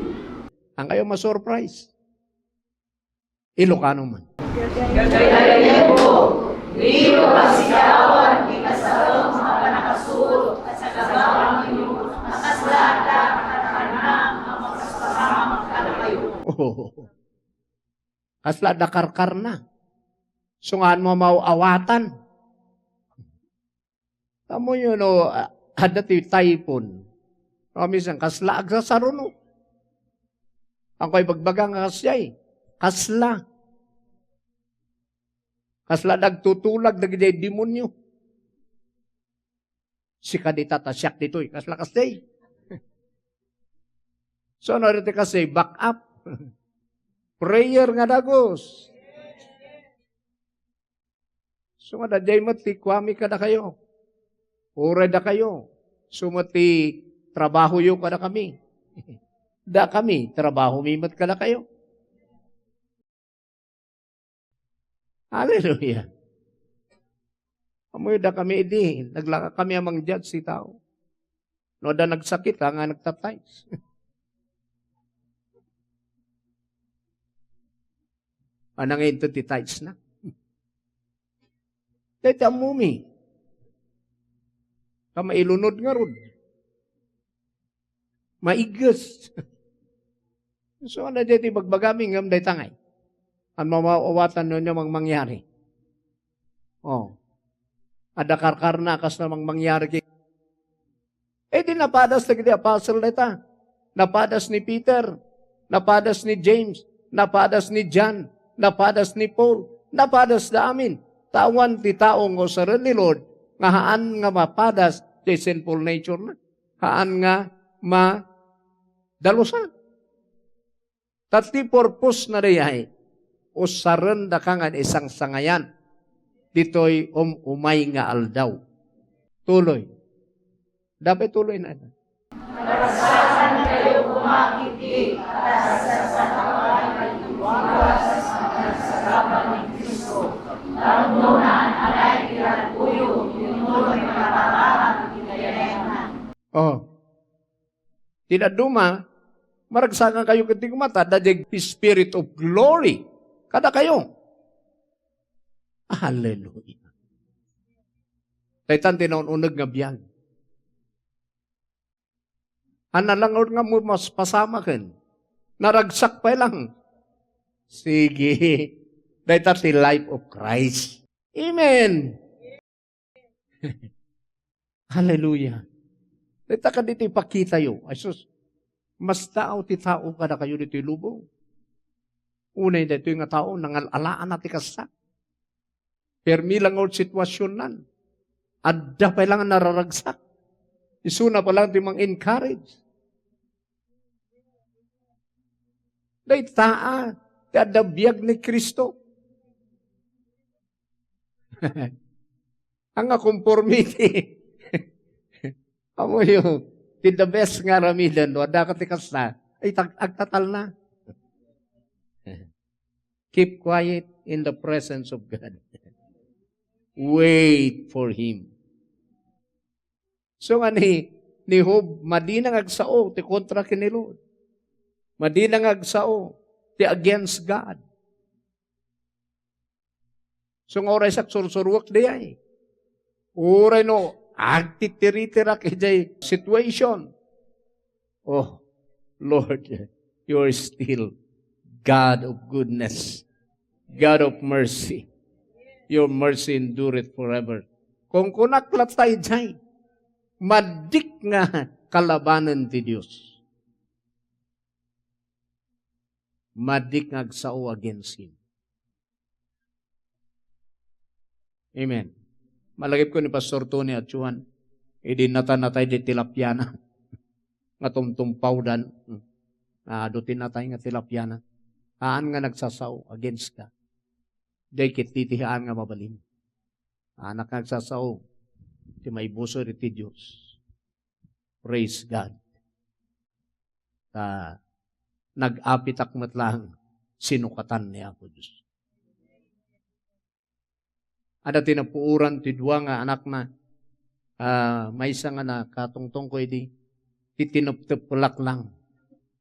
Haan kayo masurprise. Ilocano man. Kaya po, di niyo pasidaawan ti kasaem a pannakasuot a sagawannyo a kasla adda karkarna a makapasamak kadakayo. Kasla adda karkarna. Sungan mo maawatan. Ammoyo no, ah, adda ti typhoon. No, minsan, kasla agsasaruno. Haan ko ibagbaga nga kasdiay. Kasla. Kasla dagtutulag dagiti demonyo. Sika dita, ta siak ditoy. Kasla kasdiay. So, no, ditoy kasi, back up. Prayer nga dagus. So, nga, daydiay met ti kuami kadakayo. Uray dakayo. So, met ti trabahoyo kadakami. Dakami, trabahomi met kadakayo. Hallelujah. Amoy da kami idi, naglaka kami a mang-judge ti tao. No, da nagsakit, ha, nga nagtatights. Anang ito ti tithes na. Dahil ti ammumi. Ka mailunod ngarud. Maigges. So, ano di ti bagbagami ngem dayta ngay? An mamaawatan no, no mang mangyari. Oh. Adda karkarna kas na mang mangyari ki-, eh, di napadas dagiti apostle dayta. Napadas ni Peter, napadas ni James, napadas ni John, napadas ni Paul, napadas da amin. Ta awan ti tao nga usaren ni Lord nga haan nga mapadas ti sinful nature na. Haan nga madalusan. Ta ti purpose na dayay, usaren daka nga isangsangayan ditoy um-, umay nga aldaw. Tuloy. Dapat tuloy na. Nagsakan kayo kumakiti at sasasakawan sa nagsarapan ni Kristo. Tapno naan-anay ti agpuyo, yun mo nagpapaham ti kayatna. Oh. Ti dadduma, maragsakan kayo ket di kumata, da diay Spirit of glory kadakayo. Hallelujah. Daytan ti naun-uneg nga biag. Ania lang nga mas pasamaken. Naragsak pay lang. Sige. Dayta ti life of Christ. Amen. Hallelujah. Dayta kaditi ipakitayo. Ay sus, mas daaw ti tao kadakayo ditoy lubong. Unay daytoy nga tao, nangal-alaana ti kasta. Permi la nga sitwasionnan. Adda pay lang nararagsak. Isuna pay lang ti mang-encourage. Dayta, ah, ti adda biag ni Cristo. Ania, conformity. Amoyo, ti the best nga aramiden, no? Adda ka ti kasta, ay, tag-, agtatalna. Keep quiet in the presence of God. Wait for Him. So nga ni, ni Job, madina nga agsao ti kontra ken ni Lord. Madina nga agsao ti against God. So nga uray siak sursuruek dayay. Uray no, agtitiritirak idiay situation. Oh, Lord, you are still God of goodness, God of mercy. Your mercy endureth forever. Kunkunak latta idiay, maddik nga kalabanen ti Dios. Maddik nga agsao against him. Amen. Malagipko ni Pastor Tony at Juan, idi natanatay di tilapiana. Nga tumtumpawdan. Nga adu tinatay nga tilapiana. Haan nga nagsasao against ka. Di ket ti haan nga mabalin. Anak nga nagsasao. Ti maibusor iti Dios. Praise God. Ta nag-apitak met laeng sinukatan ni Apo Dios. Adda ti napuoran ti dua nga anakna, ah, maysa nga nakatungtong ko idi, ti tineptep ko laklang,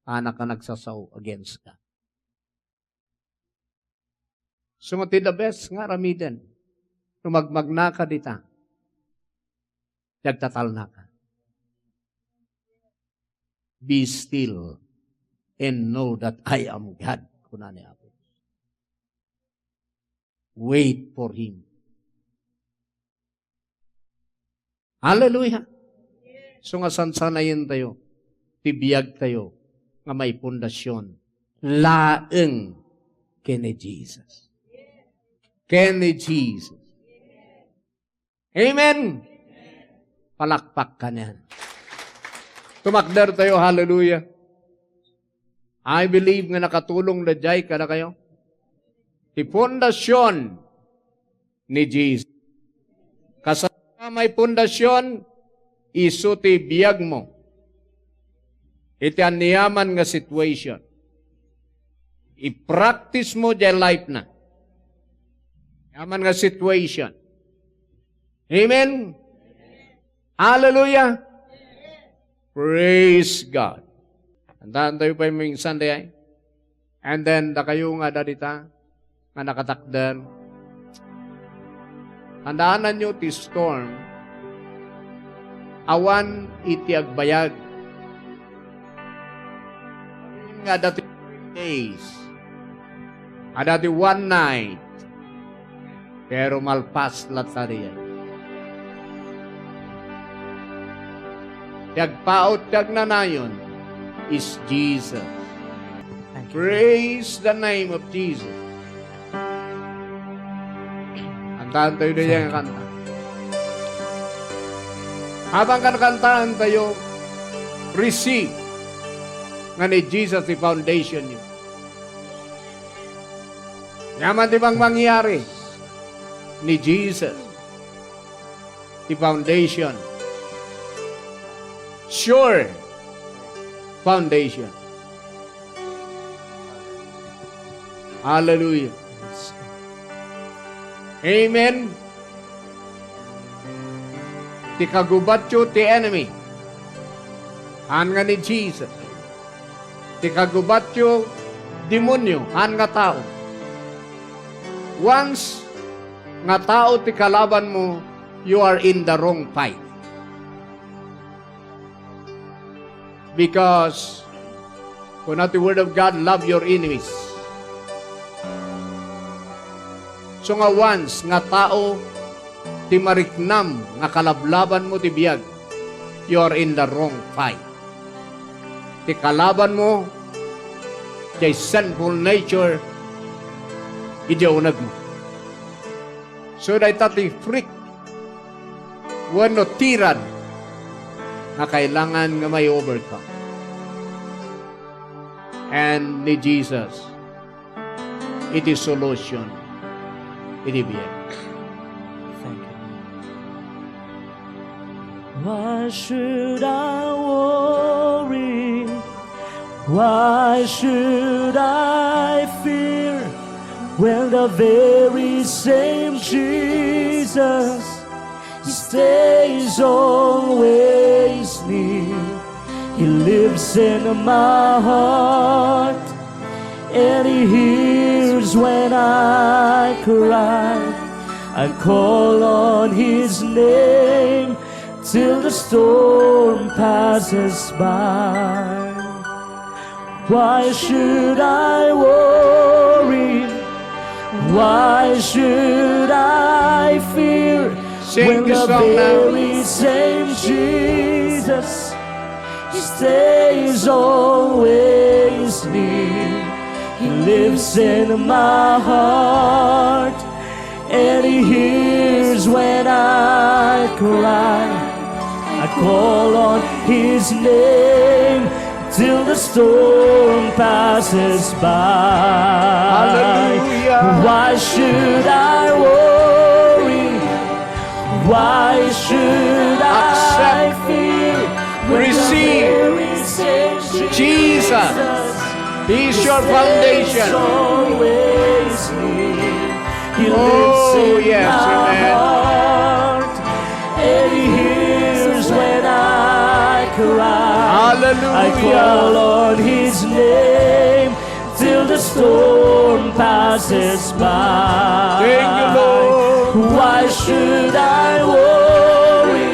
anak nga nagsasao against ka. So, nga ti the best nga aramiden, no magmagnaka dita, nagtatalnaka. "Be still and know that I am God," kuna ni Apo. Wait for Him. Hallelujah! So nga sansanayen tayo, ti biag tayo nga maipundasion laeng ken ni Jesus. Ken ni Jesus. Amen! Palakpak kanian. Tumakder tayo, hallelujah. I believe nga nakatulong daydiay kadakayo. Ti pundasyon ni Jesus. Kasano nga maipundasion, isu ti biagmo. Iti aniaman nga situation. I-practice mo diay life na. Aniaman nga situation. Amen. Hallelujah. Praise God. Kantaantayo pay maminsan, di ay? And then, dakayo nga adda dita, nga nakatakder. Kantaananyo ti storm, awan iti agbayag. Nga adda ti three days. Adda ti one night. Pero malpas latta diay. Ti agpaut ti agnanayon is Jesus. Thank you. Praise the name of Jesus. Kantaantayo diay nga kanta. Habang kankantaantayo, receive nga ni Jesus ti foundation niyo. Yaman ti bang mangyari ni Jesus ti foundation. Sure foundation. Hallelujah. Amen. Ti kagubatyo ti enemy, haan nga ni Jesus. Ti kagubatyo, demonyo, haan nga tao. Once nga tao ti kalabanmo, you are in the wrong fight. Because, kuna ti Word of God, love your enemies. So nga once nga tao ti mariknam nga kalablabanmo ti biag, you are in the wrong fight. Ti kalabanmo, ti sinful nature, idiay unegmo. So, dayta ti freak wenno tirad nga kailangan nga mai-overcome. And ni Jesus, iti solution iti biag. Thank you. Why should I worry? Why should I fear when the very same Jesus stays always near? He lives in my heart and he hears when I cry. I call on his name till the storm passes by. Why should I worry? Why should I fear? Sing when the the song now. Very same Jesus, he stays always near. He lives in my heart and he hears when I cry. I call on his name till the storm passes by. Hallelujah. Why should I worry? Why should I Accept. Fear? When the Receive. Very same Jesus. Jesus. He is your foundation. Always near. He lives in my heart, and he hears when I cry. Hallelujah. I call on his name till the storm passes by. Thank you, Lord. Why should I worry?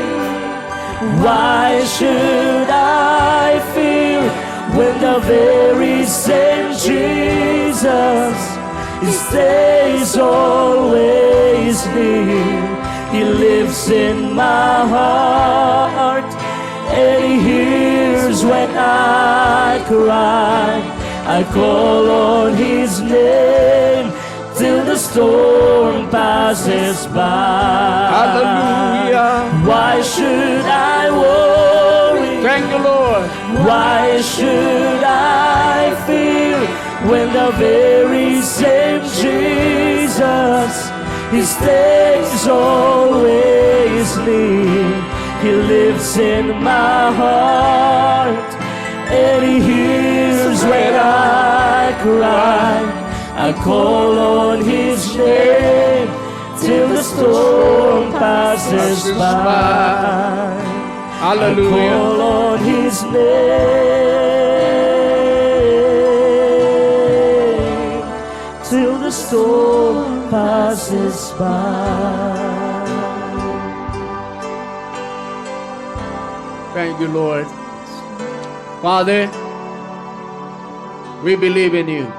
Why should I fear when the very same Jesus, he stays always near? He lives in my heart and he hears when I cry. I call on his name till the storm passes by. Hallelujah. Why should I worry? Thank you, Lord. Why should I fear when the very same Jesus, he stays always near? He lives in my heart and he hears when I cry. I call on his name till the storm passes by. Hallelujah. Call on his name till the storm passes by. Thank you, Lord. Father, we believe in you.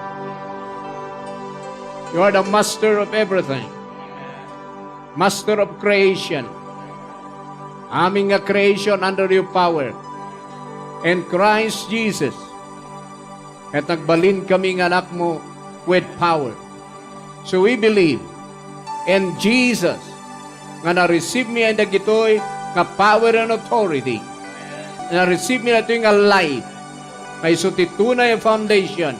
You are the master of everything. Master of creation. Amin nga creation under your power. In Christ Jesus, ket nagbalin kami nga anakmo with power. So we believe in Jesus nga na-receive mi dagitoy nga power and authority. Na-receive mi dagitoy nga life nga isu ti tunay a foundation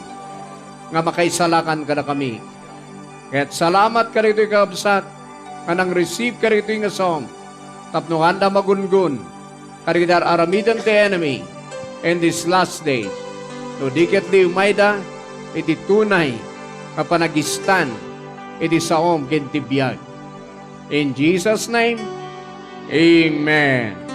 nga makaisalakan kadakami. Ket salamat kadagitoy kakabsat nga nang-receive kadagitoy nga song tapno kanda magungon kadagiti ar-aramiden ti enemy in these last days. No di ket di umayda iti tunay nga panagistan iti saom ken ti biag. In Jesus' name, amen.